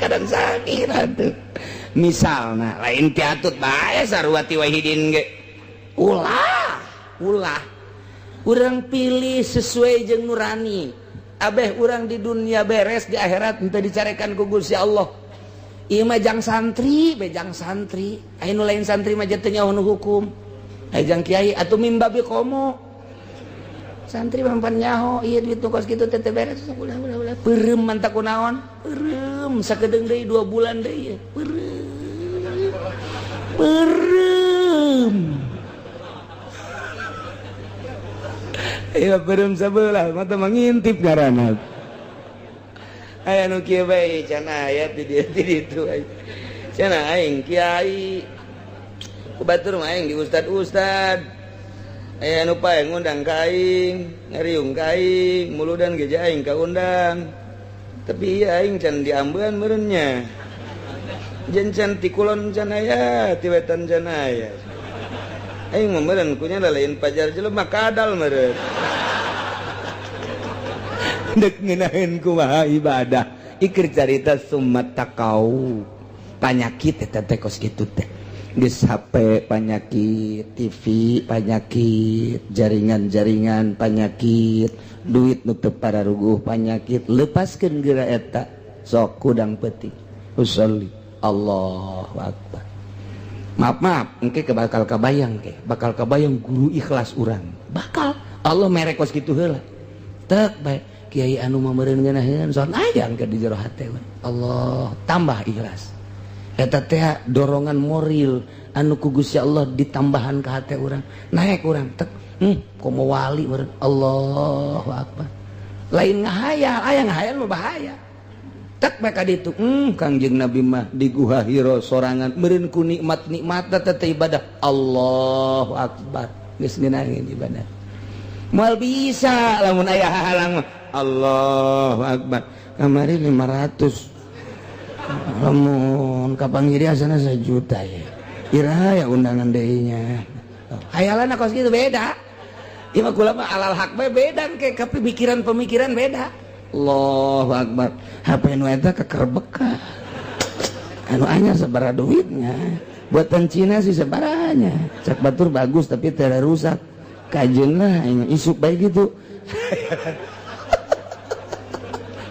D: Kadang sakit atuh. Misalna lain ti atut bae sarua ti Wahidin ge. Ulah, ulah. Urang pilih sesuai jeung nurani. Abeh urang di dunia beres, di akhirat henteu dicarekan ku Gusti Allah. Ieu mah jang santri, be jang santri. Aya nu lain santri mah teu nyaho nu hukum. Aya jang kiai atuh mimbabi komo. Santri mah pan nyaho, ieu duit nu kos kitu teh teu beres, ulah ulah ulah. Peureum mantap kunaon? Peureum sakedeung deui 2 bulan deui. Peureum. Peureum. Iya peureum sabelah mata mangintip ngaranna. Aya nu kieu bae cenah aya di dieu di ditu. Cenah aing kiai. Ku batur mah aing di ustad-ustad. Aya nu pae ngundang ka aing, ngariung ka aing, muludan ge aing kaundang. Tapi ieu aing can diambean meureun nya. Jeung can ti kulon can aya, ti wetan can aya. Aing mah meureun kunya lain pajar jelema kadal meureun. Dek ngeunaheun kumaha ibadah. Ikir carita summat taqau. Panyakit eta teh kos kitu teh. Geus HP panyakit, TV panyakit, jaringan-jaringan panyakit, duit nu teu pararuguh panyakit, lepaskeun geura eta sok kudang peuting. Usolli Allahu akbar. Maaf maaf, engke bakal kabayang ke, bakal kabayang guru ikhlas urang. Bakal Allah merek kos kitu heula. Tek bae kiai anu mah meureun ngeunaheun son aya engke di jero hate. Allah tambah ikhlas. Eta teh dorongan moral anu ku Gusti Allah ditambahan ka hate urang. Naik urang tek, komo wali meureun. Allahu akbar. Lain ngahayal, aya ngahayal mah bahaya. Tek bae ka ditu, Kangjeng Nabi mah di Guha Hiro sorangan meureun ku nikmat-nikmat teh ibadah. Allahu akbar. Geus ngeunaheun ibadah. Moal bisa lamun aya hahalang mah. Allahu akbar. Kamari 500. Lamun kapanggih asana 1 juta ya. Iraha ya undangan deui nya. Hayalan kos kitu beda. Ieu mah kula mah alal hak bae beda ke pemikiran-pemikiran beda. Allahu akbar. HP nu eta kekerbeka. Anu anyar sabaraha duitnya. Buatan Cina sih sabarahanya. Cak batur bagus tapi teu rusak. Kajeun lah aing isuk bae gitu.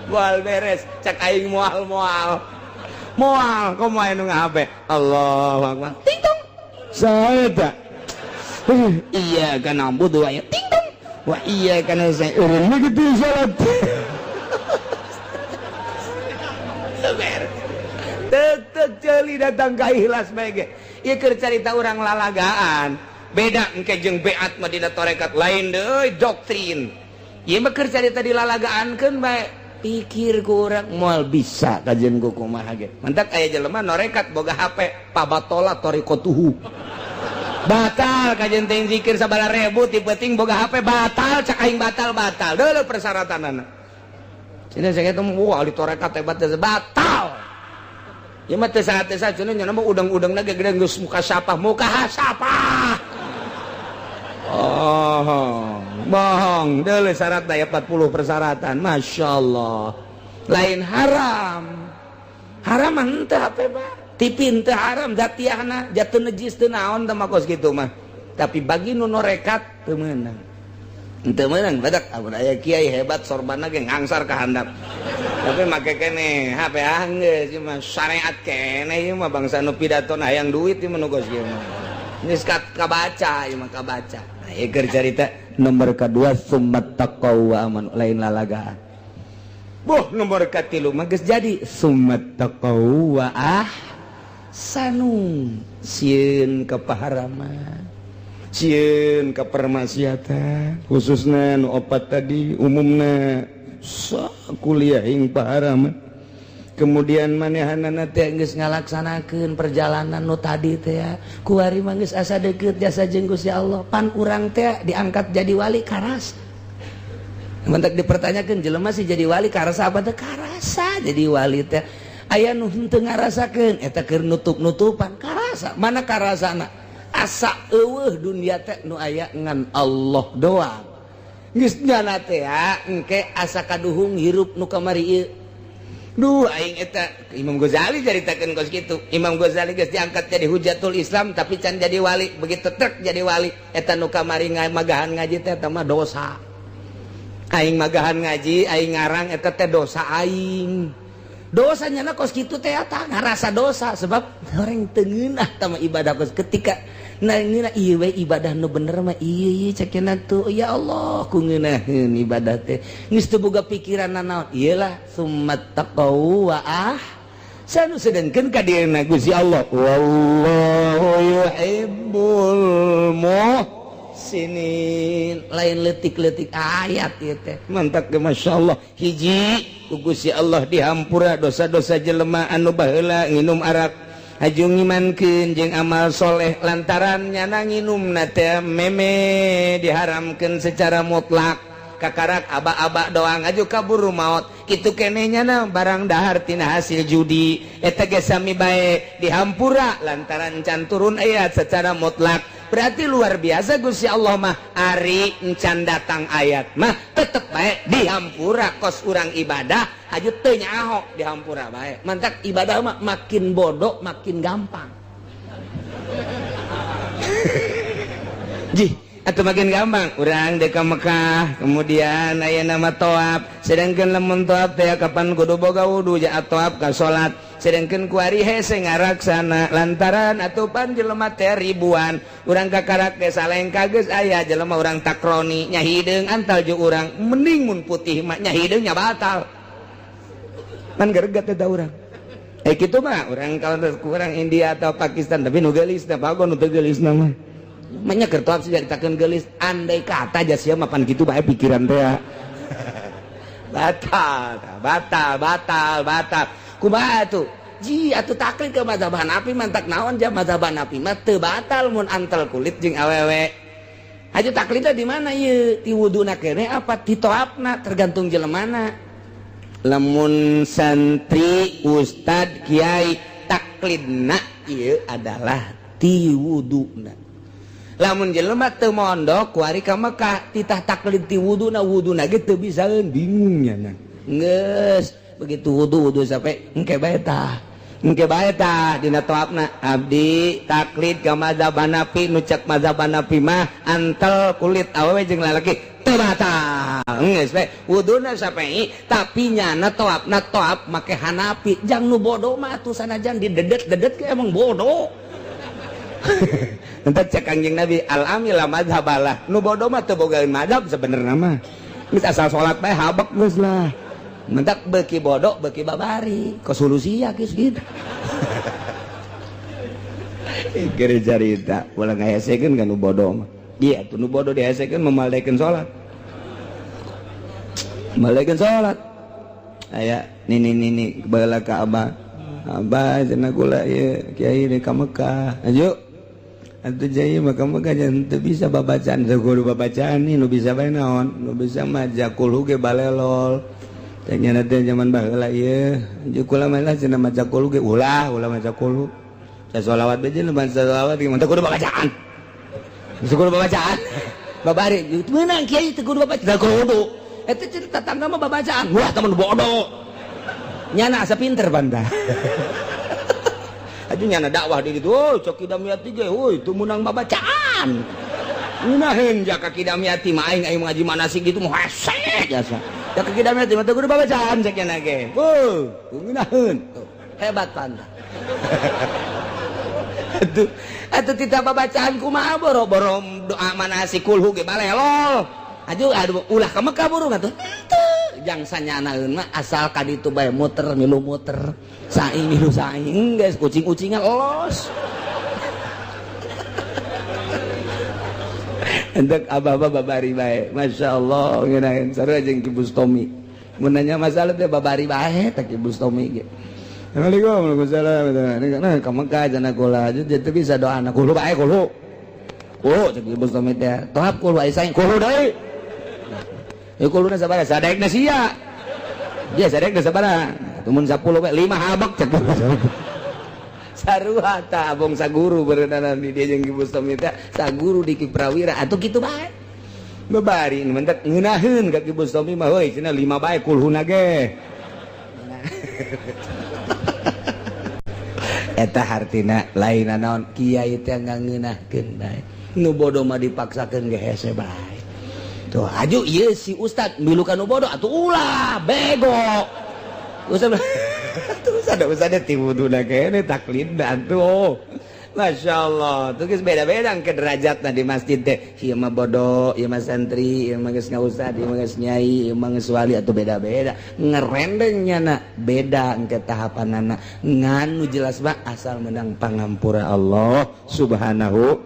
D: Moal beres, cak aing moal moal. Moal komo anu ngahape. Allahu akbar. Ting tong. Saeta. Iya kana budu aya ting tong. Wa iya kana saya eureun kitu salat. Tek tek ceuli datang ka ikhlas bae ge. Ieu keur carita urang lalagaan. Beda engke jeung beat mah dina tarekat lain deui doktrin. Ieu mah keur carita dilalagaankeun bae. Pikir ku urang moal bisa kajian ku kumaha ge. Mantak aya jelema norekat boga HP pabatola torikotuhu. Batal kajian teh zikir sabaraha ribu ti peuting boga HP batal cak aing batal batal. Deuleu persyaratanana. Cenah saya teh wah ahli tarekat hebat batal. Ieu mah teu saha-teu saha cenah nya mah udang-udangna ge gede geus muka sapah muka sapah. Oh, bohong. Deuleu syarat aya 40 persyaratan. Masya Allah. Lain haram. Haram mah henteu HP mah. TV henteu haram zatiahna, jatuh najis teu naon teh mah kos kitu mah. Tapi bagi nu norekat teu meunang. Henteu meunang badak amun aya kiai hebat sorbanna ge ngangsar ka handap.
A: Tapi make keneh HP ah geus ieu mah syariat keneh, ieu mah bangsa nu pidato hayang duit, ieu mah nu kos kieu mah. Geus kabaca ieu mah, kabaca. Nah, ieu keur carita nomor kedua, summat taqaw wa amanu, lain lalagaan. Boh, nomor katilu mah geus jadi summat taqaw wa ahsanu, sieun ka paharaman, sieun ka permaksiatan, khususna nu opat tadi, umumna kuliah ing paharaman. Kemudian manehanana teh geus ngalaksanakeun perjalanan nu tadi teh ya, kuari mah geus asa deukeut jasa jeung Gusti Allah. Pan urang teh diangkat jadi wali karas. Mentak dipertanyakan, jelema sih jadi wali karasa apa teh? Karasa jadi wali teh. Aya nu henteu ngarasakeun, eta keur nutup-nutupan. Karasa mana karasana? Asa eueuh dunia teh, nu aya ngan Allah doang. Geus nyana teh ya, engke asa kaduhung hirup nu kamari ieu. Duh, aing eta Imam Ghazali caritakeun kos kitu. Imam Ghazali geus diangkat jadi hujatul Islam tapi can jadi wali. Begitu trek jadi wali, eta nu kamari magahan ngaji teh eta mah dosa. Aing magahan ngaji, aing ngarang eta teh dosa aing. Dosanya na kos kitu teh, eta ngarasa dosa sebab orang teu ngeunah tama ibadah kos ketika nah ngeunah ieu we ibadah nu bener mah ieu ieu cekena tuh. Ya Allah, ku ngeunaheun ibadah teh geus teu boga pikiran nanaon. Iyalah, summat taqaw wa ahsanu, sedengkeun ka dieuna Gusti Allah, wallahu yuhibbul muhsinin, lain letik-letik ayat ieu teh. Mantap ge, Masya Allah, hiji ku Gusti Allah dihampura dosa-dosa jelema anu baheula nginum arak aju ngimankeun jeung amal soleh, lantaran nyana nginumna teh meme diharamkeun secara mutlak, kakarak aba-aba doang aju kaburu maut kitu keneh. Nyana barang dahar tina hasil judi eta ge sami bae dihampura lantaran can turun ayat secara mutlak. Berarti luar biasa Gusti Allah mah, ari encan datang ayat mah tetep bae dihampura. Kos urang ibadah aju teu nyaho dihampura bae. Mantak ibadah mah makin bodoh makin gampang. Jih atau makin gampang urang dek ka Mekah, kemudian aya nama toab, sedangkan lamun toab teh kapan kudu boga wudu ja toab ka salat, sedangkan kuari hese ngaraksana lantaran atupan jelema teh ribuan. Urang kakarak ge salengka geus aya jelema urang takroni nya hideung antal jeung urang, mending mun putih mah nya hideung nya batal kan greget eta urang. Eh, kitu mah urang kalau kurang India atau Pakistan, tapi nu geulis teh bagon, nu teu geulis mah Makanya keur toab sih caritakeun geulis, andai kata aja sia mapan kitu bae pikiran teh ya. Batal, batal, batal, batal. Kumaha tuh? Ji atuh taklid ke mazhab Hanafi, mantak naon ja mazhab Hanafi mah teu batal mun antel kulit jeung awewe. Aja taklidna di mana ieu? Ti wuduna keneh apa ti toabna, tergantung jelemana. Lamun santri, ustad, kiai, taklidna ieu adalah ti wuduna. Lamun jelema teu mondok kuari ka Mekah, titah taklid ti wuduna, wuduna ge teu bisaeun, bingung nya. Geus begitu wudu, wudu sampai engke bae tah. Engke bae tah dina toabna abdi taklid ka mazhab Hanafi, nu cek mazhab Hanafi mah antel kulit awewe jeung lalaki teu batal. Geus we wuduna sampai, tapi nyana toabna toab make Hanafi. Jang nu bodoh mah atuh sanajan didedet-dedet ge emang bodoh. Entah cek Kangjeng Nabi, al ami la mazhabalah, nu bodoh mah teu bogaeun mazhab sebenarnya mah. Geus asal salat bae habek geus lah. Mentak beuki bodoh beuki babari ke solusi ya geus gitu. Keur carita ulah ngahesekeun kan nu bodoh mah. Iya tuh, nu bodoh dihesekeun memaldekeun salat. Maldekeun salat. Aya nini nini baheula ka abah. Abah cenah, kula ieu kiai di ka Mekah. Ayo atuh jaya maka maka jangan teu bisa babacaan, teu kudu babacaan nih, nu bisa bae naon, nu bisa mah jakul ge balelol. Teh nya teh zaman baheula ieu aju kula mah lah cenah maca kul ge ulah, ulah maca kul. Sa solawat bae jeung solawat ge teu kudu babacaan. Teu kudu babacaan. Babari meunang kiai teu kudu babacaan. Teu kudu. Eta cerita tetangga mah babacaan. Wah, temen bodoh. Nyana asa pinter banda. Aja nyana dakwah di gitu, oh cok Kidamiyati ge, oh itu menang babacaan. Ngunaheun jaka Kidamiyati mah aing aing ngaji manasik gitu mau hese jasa.
D: Da ke Ki Damyati mah teu kudu babacaan cek nya ge. Wuh, ngeunaheun. Hebat pantah. Atuh atuh tita babacaan kumaha boro-boro doa manasik kulhu ge balelol. Aduh aduh ulah ka Mekah burung atuh. Henteu jang sanyanaeun mah asal ka ditu bae muter milu muter. Saing milu saing geus ucing-ucingan los. Hendak abah-abah babari bae. Masya Allah ngeunaheun sarua jeung Ki Bustomi. Mun nanya masalah teh babari bae teh Ki Bustomi ge. Assalamualaikum warahmatullahi wabarakatuh. Nah, ka Mekah cenah kula teu bisa doa na kulo bae kulo. Kulo cek Ki Bustomi teh. Tohap kulo aya saing kulo deui. Ya kuluna sabaraha sadaekna sia. Dia sadaekna sabaraha. Mun 10 bae 5 habek cek. Sarua ta abong saguru berenang di dia jeung Ki Bustomi teh saguru di Ki Prawira atuh kitu bae. Babari mentek ngeunaheun ka Ki Bustomi mah heuy cenah 5 bae kulhuna ge. Eta hartina lain naon kiai teh ngangeunahkeun bae. Nu bodoh mah dipaksakeun ge hese bae. Tuh aju ieu si ustad milu ka nu bodoh atuh ulah bego. Ustad tuh ustad ti wuduna kene taklidna atuh. Masya Allah, tuh geus beda-beda ke derajatna di masjid teh. Ieu mah bodoh, ieu mah santri, ieu mah geus ngaustad, ieu mah geus nyai, ieu mah geus wali atuh beda-beda. Ngerendeng nyana beda engke tahapanana. Ngan nu jelas mah asal menang pangampura Allah Subhanahu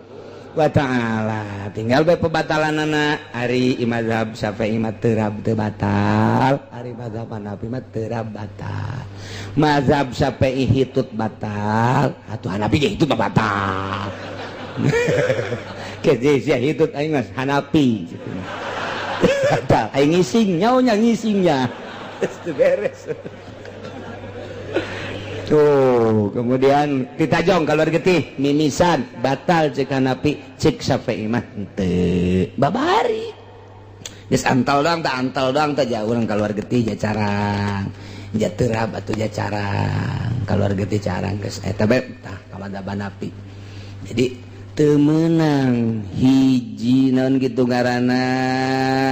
D: wa ta'ala. Tinggal bae pebatalanana ari mazhab Syafi'i mah terab teu batal, ari mazhab Hanafi mah terab batal. Mazhab Syafi'i hitut batal, atuh Hanafi ge hitut mah batal. Ke sia hitut aing mah Hanafi. Batal aing ngising nyaonya ngisingnya. Geus beres. Tuh, kemudian ditajong keluar getih mimisan batal cek Hanafi cek Syafi'i mah henteu babari. Geus antal doang tak antal doang teh jauh urang keluar getih ja carang. Ja terab atuh ja carang. Keluar getih carang geus eta bae tah ka mazhab Hanafi. Jadi teu meunang hiji naon kitu ngaranna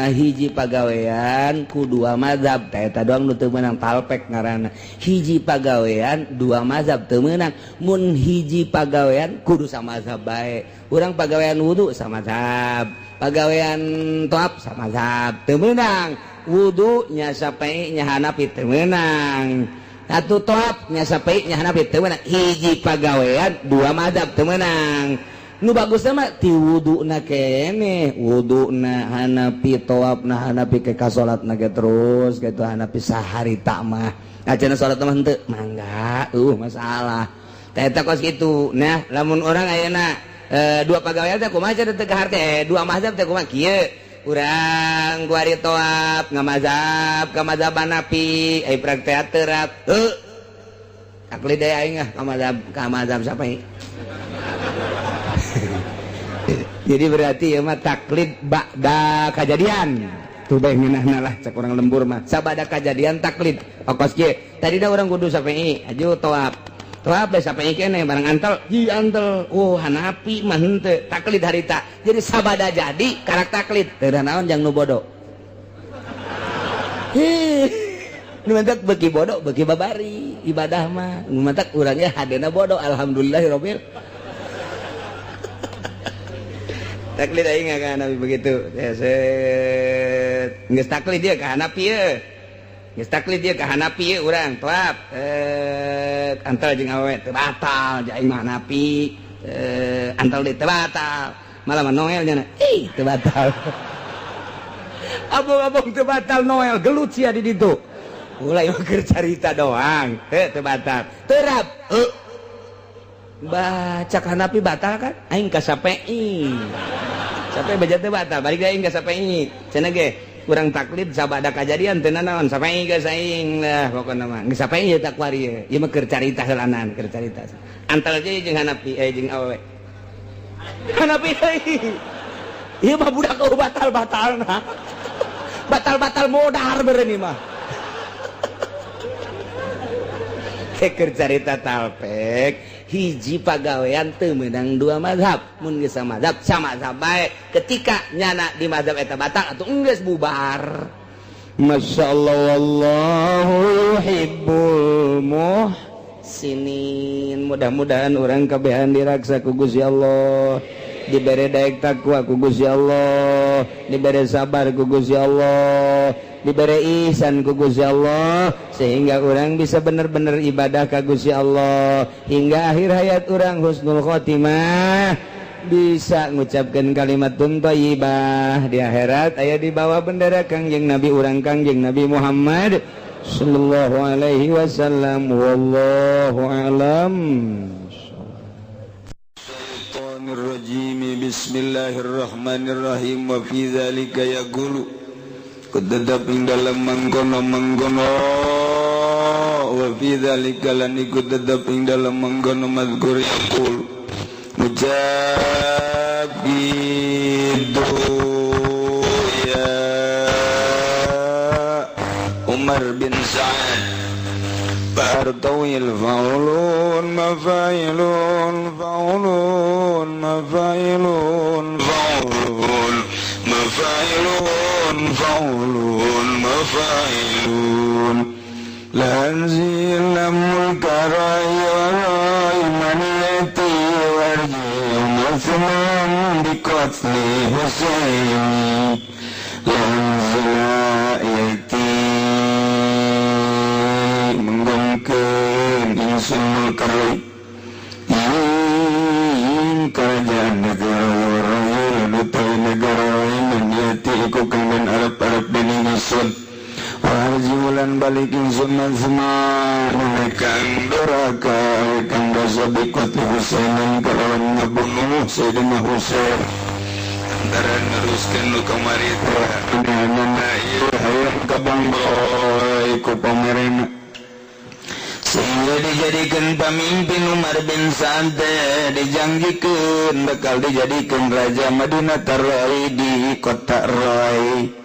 D: hiji pagawean ku dua mazhab teh eta doang nu teu meunang talpek ngaranna. Hiji pagawean dua mazhab teu meunang. Mun hiji pagawean kudu samazhab bae. Urang pagawean wudu samazhab, pagawean toap samazhab teu meunang. Wudu nya Syafi'i nya Hanafi teu meunang. Atuh toap nya Syafi'i nya Hanafi teu meunang. Hiji pagawean dua mazhab teu meunang. Nu bagusna mah ti wuduna keneh, wuduna Hanafi, toapna Hanafi ke ka salatna ge terus kitu Hanafi saharita mah. Acan salat mah henteu mangga, masalah. Tah eta kos kitu. Nah, lamun urang ayeuna dua pagawean teh kumaha cenah teu kaharte, dua mazhab teh kumaha kieu. Urang kuari toap ngamazhab ka mazhab Hanafi, ai praktek terap. Heuh. Taklid deui aing ah ka mazhab Syafi'i. Jadi berarti ya mah taklid ba'da kajadian. Tuh bae ngeunahna lah cek urang lembur mah. Sabada kajadian taklid. Okos kieu. Tadi da urang kudu Syafi'i, aju toap. Toap bae Syafi'i keneh barang antel, ji antel. Oh Hanafi mah henteu taklid harita. Jadi sabada jadi karak taklid. Teu naon jang nu bodoh. Hih. Nu mantak beuki bodoh beuki babari ibadah mah. Nu mantak urangnya hadena bodoh alhamdulillahirabbil. Taklid aing ka Hanafi begitu. Ya set. Geus taklid dia ka Hanafi ye. Geus taklid dia ka Hanafi ye urang toap. Antal jeung awewe teu batal jeung aing mah Hanafi. Antal deui teu batal. Malah mah Noel nya. Ih, teu batal. Abong-abong teu batal Noel gelut sia di ditu. Mulai mah keur carita doang. Heuh teu batal. Terap. Heuh. Baca Hanafi batal kan? Aing ka Syafi'i. Sampai baca teu batal, balik aing ka Syafi'i. Cenah ge urang taklid sabada kajadian teu nanaon Syafi'i geus aing lah pokona mah. Geus Syafi'i ye takwari ye. Ieu mah keur carita heulanan, keur carita. Antal je jeung Hanafi jeung awewe. Hanafi deui. Ieu mah budak batal-batalna. Batal-batal modar beureun ieu mah. Keur carita talpek hiji pagawean teu meunang dua mazhab. Mun geus samazhab samazhab bae. Ketika nyana di mazhab eta batal atuh geus bubar.
C: Masya Allah, wallahu yuhibbul muhsinin. Mudah-mudahan urang kabehan diraksa ku Gusti Allah, dibere daek takwa ku Gusti Allah, dibere sabar ku Gusti Allah, dibere ihsan ku Gusti Allah, sehingga urang bisa bener-bener ibadah ka Gusti Allah hingga akhir hayat urang husnul khotimah, bisa ngucapkan kalimat thayyibah, di akhirat aya di bawah bendera Kangjeng Nabi urang, Kangjeng Nabi Muhammad sallallahu alaihi wasallam. Wallahu a'lam.
E: Rajim. Bismillahirrahmanirrahim. Wa fi dzalika yaqulu, tetap ing dalam mangkono-mangkono, wa fi dzalika lan iku tetep ing dalam mangkono mazkur, yaqul ucap gitu ya Umar bin Sa'ad. Bartawil faulun mafailun faulun mafailun faulun mafailun faulun mafailun lanzil mulka rai wa rai maniyati warji Uthman biqatli Husaini lanzila yati menggongkeun ingsun mulka rai ing kerajaan negara rai utawi negara maniyati iku kang arep-arep dening ingsun. Warjiulan balik ingsun mazmar kang doraka kang dosa biqatli Husainin kalawan ngabunuh Sayyidina Husain antara neruskeun nu kamari teh anana ieu hayang kabanggoy ku pamerena sehingga dijadikan pemimpin. Umar bin Sa'ad dijanjikan bakal dijadikan raja Madinah Rai di kota Rai.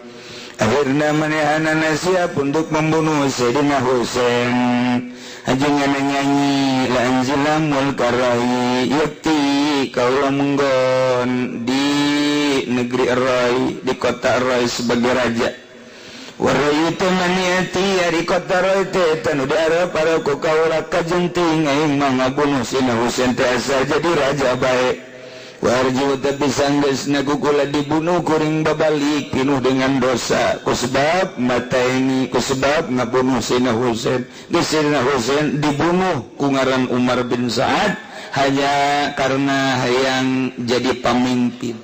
E: Akhirnya manehanana siap untuk membunuh Sayyidina Husain. Ajengan nyanyi la anzila mulka rai yakti kaula menggon di negeri Rai, di kota Rai sebagai raja. Warai itu maniati ari kota Rai teh tanu diarep para ku kaula kajenting aing mah ngabunuh Sayyidina Husain teh asal jadi raja bae. Warju tapi sanggeusna ku kula dibunuh kuring babalik pinuh dengan dosa ku sebab mata ini, ku sebab ngabunuh Sayyidina Husain. Geus Sayyidina Husain dibunuh ku ngaran Umar bin Sa'ad hanya karena hayang jadi pemimpin.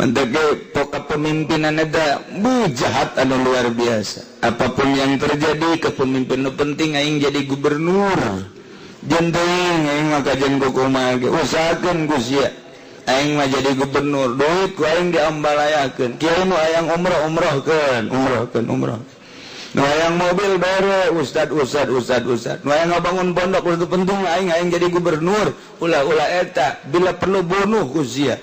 E: Mantak pokok pemimpinan ada bu jahat anu luar biasa. Apapun yang terjadi kepemimpinan nu penting aing jadi gubernur. Jenteng aing mah kajen kumaha ge usahakeun ku sia. Aing mah jadi gubernur, duit ku aing diambalayakeun. Kieu nu hayang umroh umrohkeun, umrohkeun umroh. Nu hayang mobil bere ustad ustad ustad ustad. Nu hayang ngabangun pondok itu penting aing aing jadi gubernur. Ulah-ulah eta bila perlu bunuh ku sia.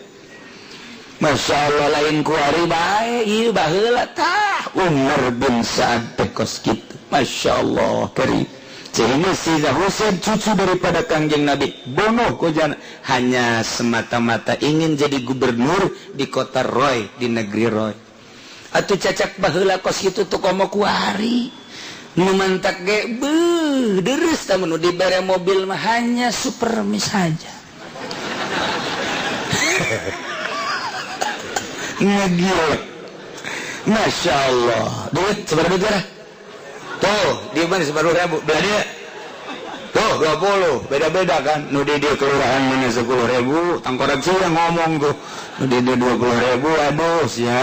E: Masya Allah, lain kuari bae ieu baheula tah Umar bin Sa'ad teh kos kitu. Masya Allah karim. Sehingga Sayyidina Husain cucu daripada Kangjeng Nabi bunuh ku hanya semata-mata ingin jadi gubernur di kota Roy, di negeri Roy. Atuh cacak baheula kos kitu tuh komo kuari. Nu mantak ge beuh deres tah nu dibere mobil mah hanya supermi saja. Ngegilek. Masya Allah. Duit seberapa duit? Tuh, di mana 10.000? Belah dia. Tuh, 20. Beda-beda kan. Nu di dia kelurahan mana 10.000, tangkorak sih yang ngomong tuh. Nu di dia 20.000, aduh sia.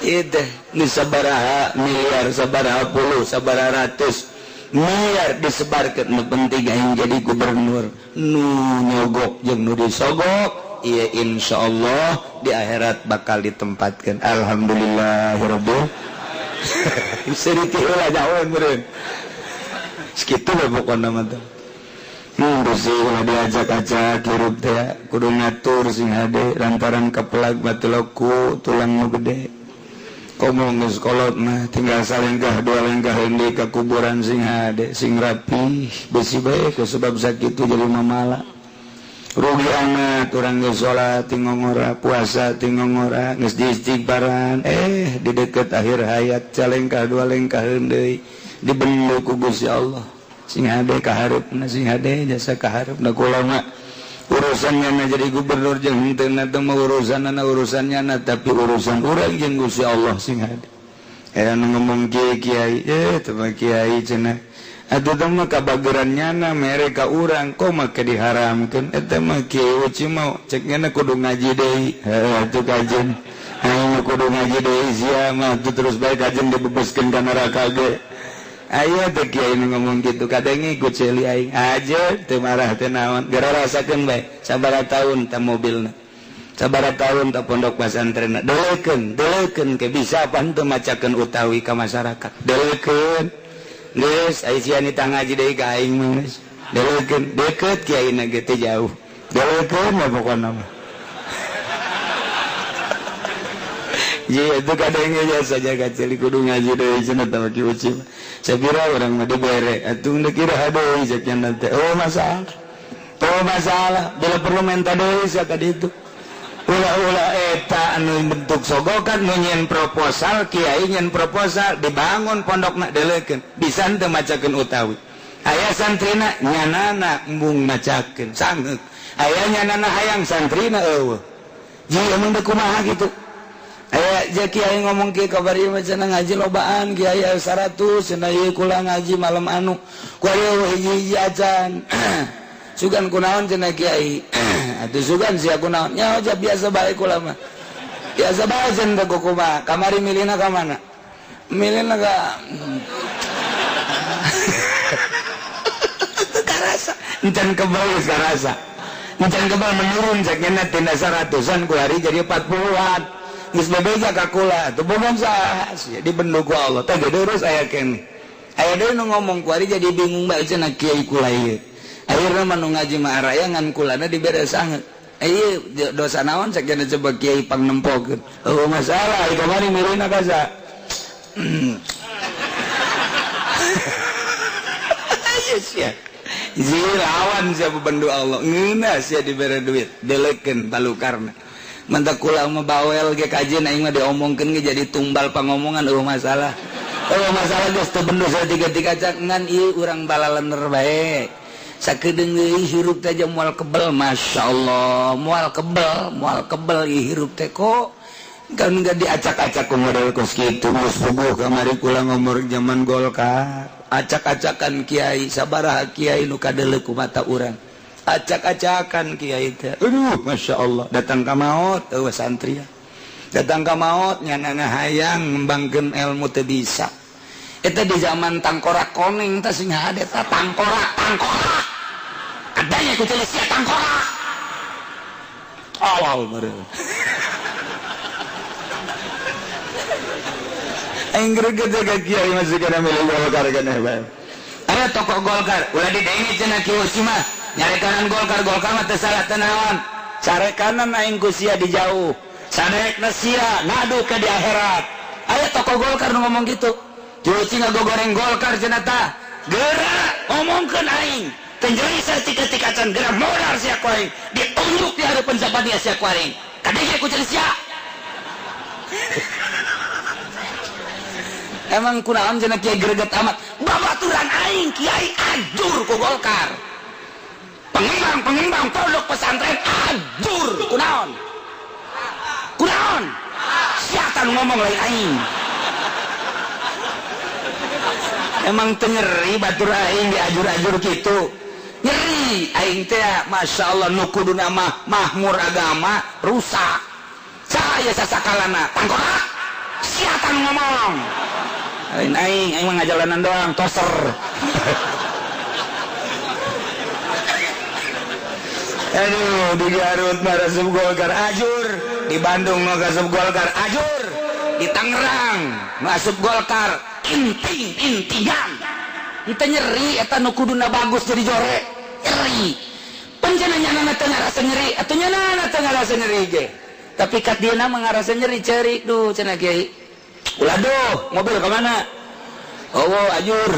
E: Itu nu sabaraha miliar, sabaraha puluh, sabaraha ratus miliar disebarkan. Nu penting aing jadi gubernur. Nu nyogok jeung nu disogok, iya insya Allah di akhirat bakal ditempatkan. Alhamdulillahirabbil. Bisa ditiru jauh meureun. Segitu lah pokokna mah teh. Besi ulah diajak-ajak hirup teh kudu ngatur sing hade lantaran kepelag batu loku tulang nu gede. Komo geus kolot mah tinggal salengkah dua lengkah deui ka kuburan sing hade sing rapi besi bae ku sebab sakitu jadi mamala. Rugi amat urang geus salat ti ngongora, puasa ti ngongora, geus diistighfaran, di deket akhir hayat calengkah dua lengkah deui dibendu ku Gusti Allah. Sing hade kahareupna, sing hade jasa kahareupna kula mah urusannya jadi gubernur jeung henteu teh mah urusanna urusannya tapi urusan urang jeung Gusti Allah sing hade. Aya nu ngomong kiai kiai teh mah kiai cenah atuh teh mah kabageran nyana mere ka urang kok make diharamkeun eta mah kiai uci mah cek nyana kudu ngaji deui heuh atuh kajen aing kudu ngaji deui sia mah atuh terus bae kajen dibebaskeun ka neraka ge. Aya teh kiai nu ngomong kitu kadenge ku ceuli aing aja teu marah teu naon gara rasakeun bae sabaraha taun ta mobilna sabaraha taun ta pondok pasantrenna deulekeun deulekeun ke bisa apa henteu macakeun utawi ka masyarakat deulekeun geus ai sia nitah ngaji deui ka aing mah geus deulekeun deukeut kiaina ge teu jauh deulekeun mah pokona mah. Iya itu kadangnya jasa jaga ceuli kudu ngaji deui cenah tah ki uci. Sapira urang mah dibere atuh deuk iraha deui cek nya teh. Oh masalah. Oh masalah, bila perlu menta deui sia ka ditu. Ulah-ulah eta anu bentuk sogokan nu nyieun proposal, kiai nyieun proposal dibangun pondokna deulekeun. Bisa henteu macakeun utawi. Aya santrina nyanana embung macakeun sangeuk. Aya nyanana hayang santrina eueuh. Jeung emang deuk kumaha kitu. Aya je kiai ngomong kieu kabar ieu mah cenah ngaji lobaan kiai aya 100 cenah ieu kula ngaji malam anu ku aya hiji-hiji acan sugan kunaon cenah kiai atuh sugan sia kunaon nya aja biasa bae kula mah biasa bae cenah teh kumaha kamari milihna ka mana milihna ka teu karasa encan kebal geus karasa encan kebal menurun cek nya tina 100-an ku hari jadi 40-an geus bebeja ka kula atuh bohong saha dibendu ku Allah teh gede terus aya keneh aya deui nu ngomong ku ari jadi bingung bae cenah kiai kula ieu akhirna mah nu ngaji mah araya ngan kulana dibere sanget ieu dosa naon cek cenah coba kiai pangnempokeun eueuh masalah ieu kamari milihna ka sa sia lawan sia bebendu Allah ngeunah sia dibere duit delekeun balukarna mantak kula mah bawel ge kajen aing mah diomongkeun ge jadi tumbal pangomongan eueuh masalah. Eueuh masalah geus teu bendu saeutik-eutik acan ngan ieu urang balalener bae. Sakedeung deui hirup teh jeung moal kebel masyaallah, moal kebel ieu hirup teh kok kan enggak diacak-acak ku model kos kitu geus puguh kamari kula ngomor zaman Golkar. Acak-acakan kiai sabaraha kiai nu kadeuleu ku mata urang. Acak-acakan kiai teh. Aduh, masya Allah. Datang ka maot, eueuh santri. Datang ka maot nyanana hayang ngembangkeun ilmu teu bisa. Eta di zaman tangkorak koneng teh sing hade ta tangkorak, tangkorak. Adanya ku ceuli sia tangkorak. Awal meureun. Aing greget ka kiai masih kana milih Golkar kana bae. Aya tokoh Golkar, ulah didenge cenah ki Uci mah. Nyarekanan Golkar, Golkar mah teu salah teu naon. Carekanan aing ku sia di jauh. Saderekna sia ngadu ke di akhirat. Aya tokoh Golkar nu ngomong gitu. Cuci ngagogoreng Golkar cenah tah. Geura ngomongkeun aing. Teu nyeri saeutik-eutik acan geura modar sia ku aing. Ditunjuk di hareupeun sapania sia ku aing. Kadenge ku ceuli sia. Emang kunaon cenah kiai greget amat. Babaturan aing kiai ajur ku Golkar. Pengembang-pengembang pondok pesantren ajur kunaon kunaon siapa nu ngomong lain aing emang teu nyeri batur aing diajur-ajur kitu nyeri aing teh masya Allah nu kuduna mah mahmur agama rusak saya sasakalana tangkorak siapa nu ngomong lain aing aing mah ngajalanan doang toser. Aduh, di Garut mah resep Golkar ajur, di Bandung mah resep Golkar ajur, di Tangerang masuk Golkar inting-intingan. Henteu nyeri eta nu kuduna bagus jadi jore, nyeri. Penjenengan nyanana teu ngarasa nyeri, atuh nyanana teu ngarasa nyeri ge. Tapi kat dieuna mah ngarasa nyeri ceurik duh cenah kiai. Ulah duh, mobil ka mana? Oh, ajur.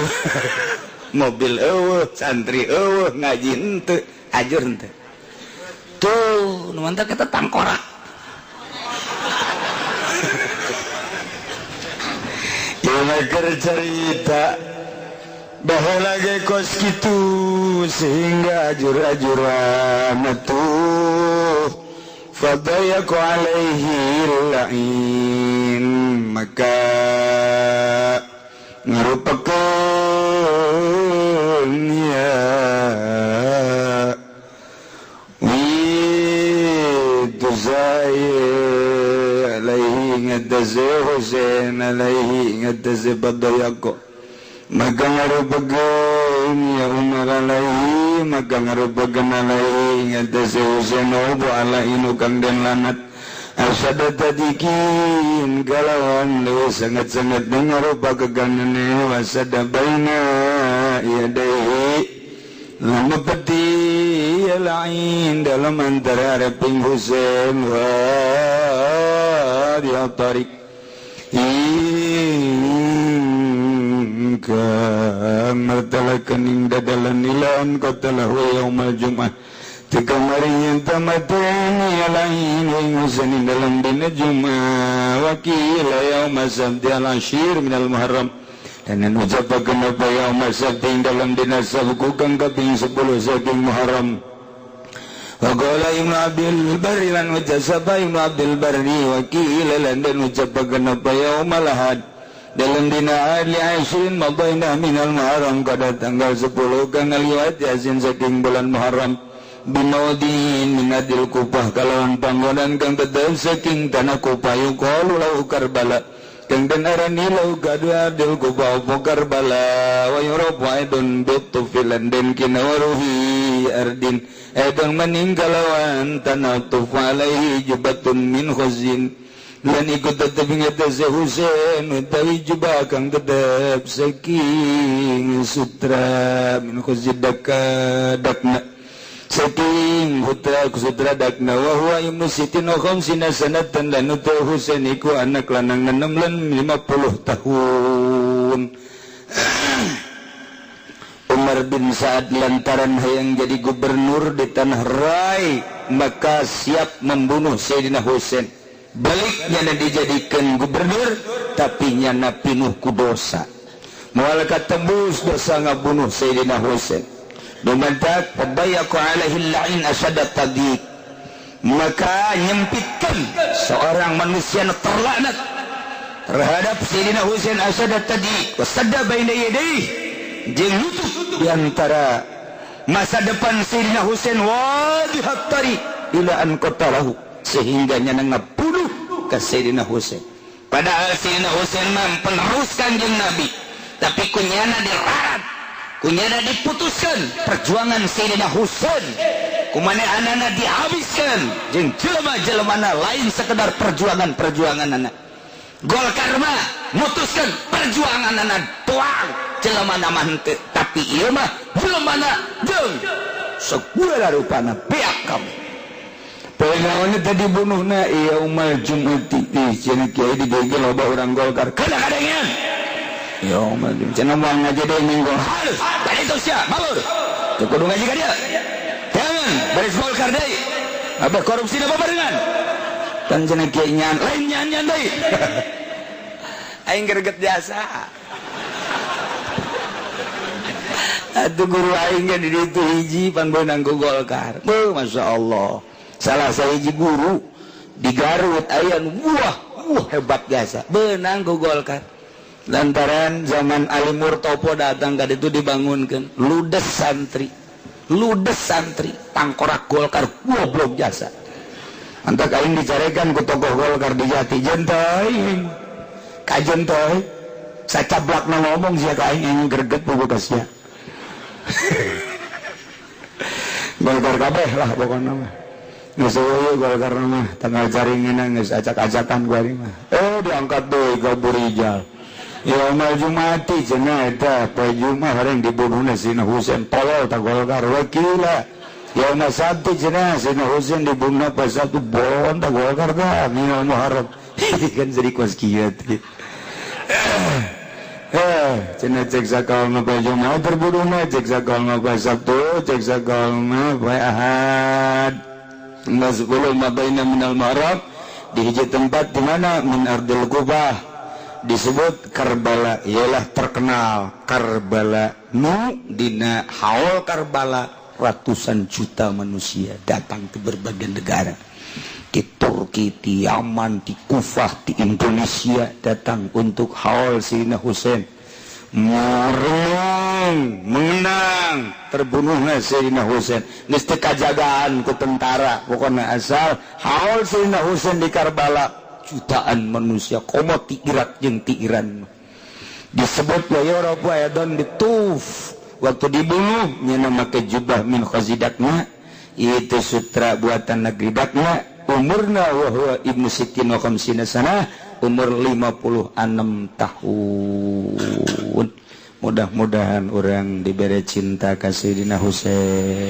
E: Mobil eueuh, santri eueuh, ngaji henteu, ajur henteu.
D: Tuh, nu mantap kita tangkorak.
E: Ieu cerita baheula ge kos kitu sehingga ajur-ajuran atuh fadayaku alaihi lain maka ngarupakeun ya witu zai alaihi ngadase Husain alaihi ngadase fadayaku maka ngarupakeun ya Umar alaihi maka ngarupakeun alaihi ngadase Husain wa alainu kang den lanat asada tadikin kalawan leuwih sangat-sangat ngarupa keganane wasada baina yadaihi lama peti lain dalam antara areping Husain wa dia tarik ingka martalakan ing dadalan nilan qatalahu yaumal jum'ah tikamari tamateni lain Husain dalam dina Jumat wakila yauma sabti al-ashir minal Muharram dan ucapakeun apa yauma sabti dalam dina sabtu kang kaping 10 saking Muharram wa qala Ibnu Abdul Barri lan ucap Ibnu Abdul Barri wakila lan dan ucapakeun apa yauma Ahad dalam dina ali ashrin madaina minal Muharram kada tanggal 10 kang ngaliwat yasin saking bulan Muharram binaudin minadil Kupah kalawan panggonan kang tetep saking tanah Kupah yuqalu lahu Karbala kang den arani lahu kadua adil Kupah apa Karbala wa yurabu aidun bitufilan den kinawaruhi ardin aidun maningkalawan tanah tufa alaihi jubatun min khuzin lan ikut tetep ngatasi Husain utawi jubah kang tetep saking sutra min khuzin daka dakna saking putra sutra dakna wa huwa ibnu sitin wa khamsina sanatan lan uta Husain iku anak lanang 6 lan 50 tahun. Umar bin Sa'ad lantaran hayang jadi gubernur di tanah Rai maka siap membunuh Sayyidina Husain. Baliknya dijadikan gubernur tapi nyana pinuh ku dosa. Moal katembus dosa ngabunuh Sayyidina Husain. Dumantak tabayaqu alaihi la'in asada tadiq maka nyempitkan seorang manusia terlaknat terhadap Sayyidina Husain asada tadiq wasadda baina yadayhi jeung nutup di antara masa depan Sayyidina Husain wadihat tariq ila an qatalahu sehingga nyana ngabunuh ka Sayyidina Husain.
D: Padahal Sayyidina Husain mah penerus Kanjeng Nabi tapi kunyana dirarat kunyana diputuskan perjuangan Sayyidina Husain kumane anana dihabiskan jeung jelema-jelemana lain sekedar perjuangan-perjuangan anak Golkar mah mutuskan perjuangan anak doang jelemana mah henteu tapi ieu mah jelemana jeung segala rupana beak kamu.
E: Poe tadi bunuhna yaumal Jum'ati di cenah kiai digegel loba urang Golkar
D: kada kadengean
E: yaumul Jumat cenah moal ngaji deui minggu
D: harus bari itu sia balur teu kudu ngaji ka dieu jangan baris Golkar deui apa korupsi da babarengan
E: tan cenah kiai nyan
D: lain nyan-nyan deui aing greget jasa
E: atuh guru aing ge di ditu hiji pan beunang ku Golkar beuh masyaallah salah sahiji guru di Garut aya nu wah hebat jasa
D: beunang ku Golkar
E: lantaran zaman Ali Murtopo datang ka ditu dibangunkeun
D: ludes santri tangkorak Golkar goblok jasa
E: antak aing dicarekan ku tokoh Golkar di Jati jentoy kajen toy sacablakna ngomong sia ka aing aing greget buku ka sia Golkar kabeh lah pokona mah geus eueuh Golkar mah tanggal jaringeunna geus acak-acakan ku aing mah diangkat deui ka Burijal Yaumal Jumati cenah eta poe Jumat hareng dibunuhna Sayyidina Husain tolol ta Golkar wakila Yauma Sabti cenah Sayyidina Husain dibunuhna poe Sabtu bolon ta Golkar tah minal Muharram kan jadi kos kieu teh cenah cek sakalna poe Jumat terbunuhna cek sakalna poe Sabtu cek sakalna poe Ahad. Tanggal 10 mabaina minal Muharram di hiji tempat di mana min ardil Kubah disebut Karbala, ialah terkenal Karbala nu dina haul Karbala ratusan juta manusia datang ke berbagai negara, di Turki, di Yaman, di Kufah, di Indonesia datang untuk haul Sayyidina Husain. Murung menang terbunuhnya Sayyidina Husain geus teu kajagaan ku tentara, pokoknya asal haul Sayyidina Husain di Karbala jutaan manusia komo ti Irak jeung ti Iran. Disebut wa yurabu ayadon bituf, waktu dibunuh nya make jubah min khazidakna, itu sutra buatan negeri Dakna. Umurna wa huwa ibnu sittin wa khamsina sanah, umur 56 tahun. Mudah-mudahan orang diberi cinta ka Sayyidina Husain,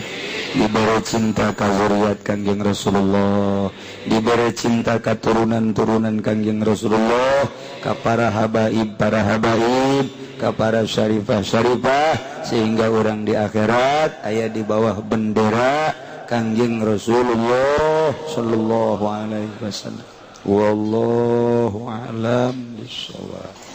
E: diberi cinta ka zuriat Kangjeng Rasulullah, diberi cinta ka turunan-turunan Kangjeng Rasulullah, ka para habaib, para habaib, ka para syarifah-syarifah, sehingga orang di akhirat aya di bawah bendera Kangjeng Rasulullah sallallahu alaihi wasallam. Wallahu a'lam bishawab.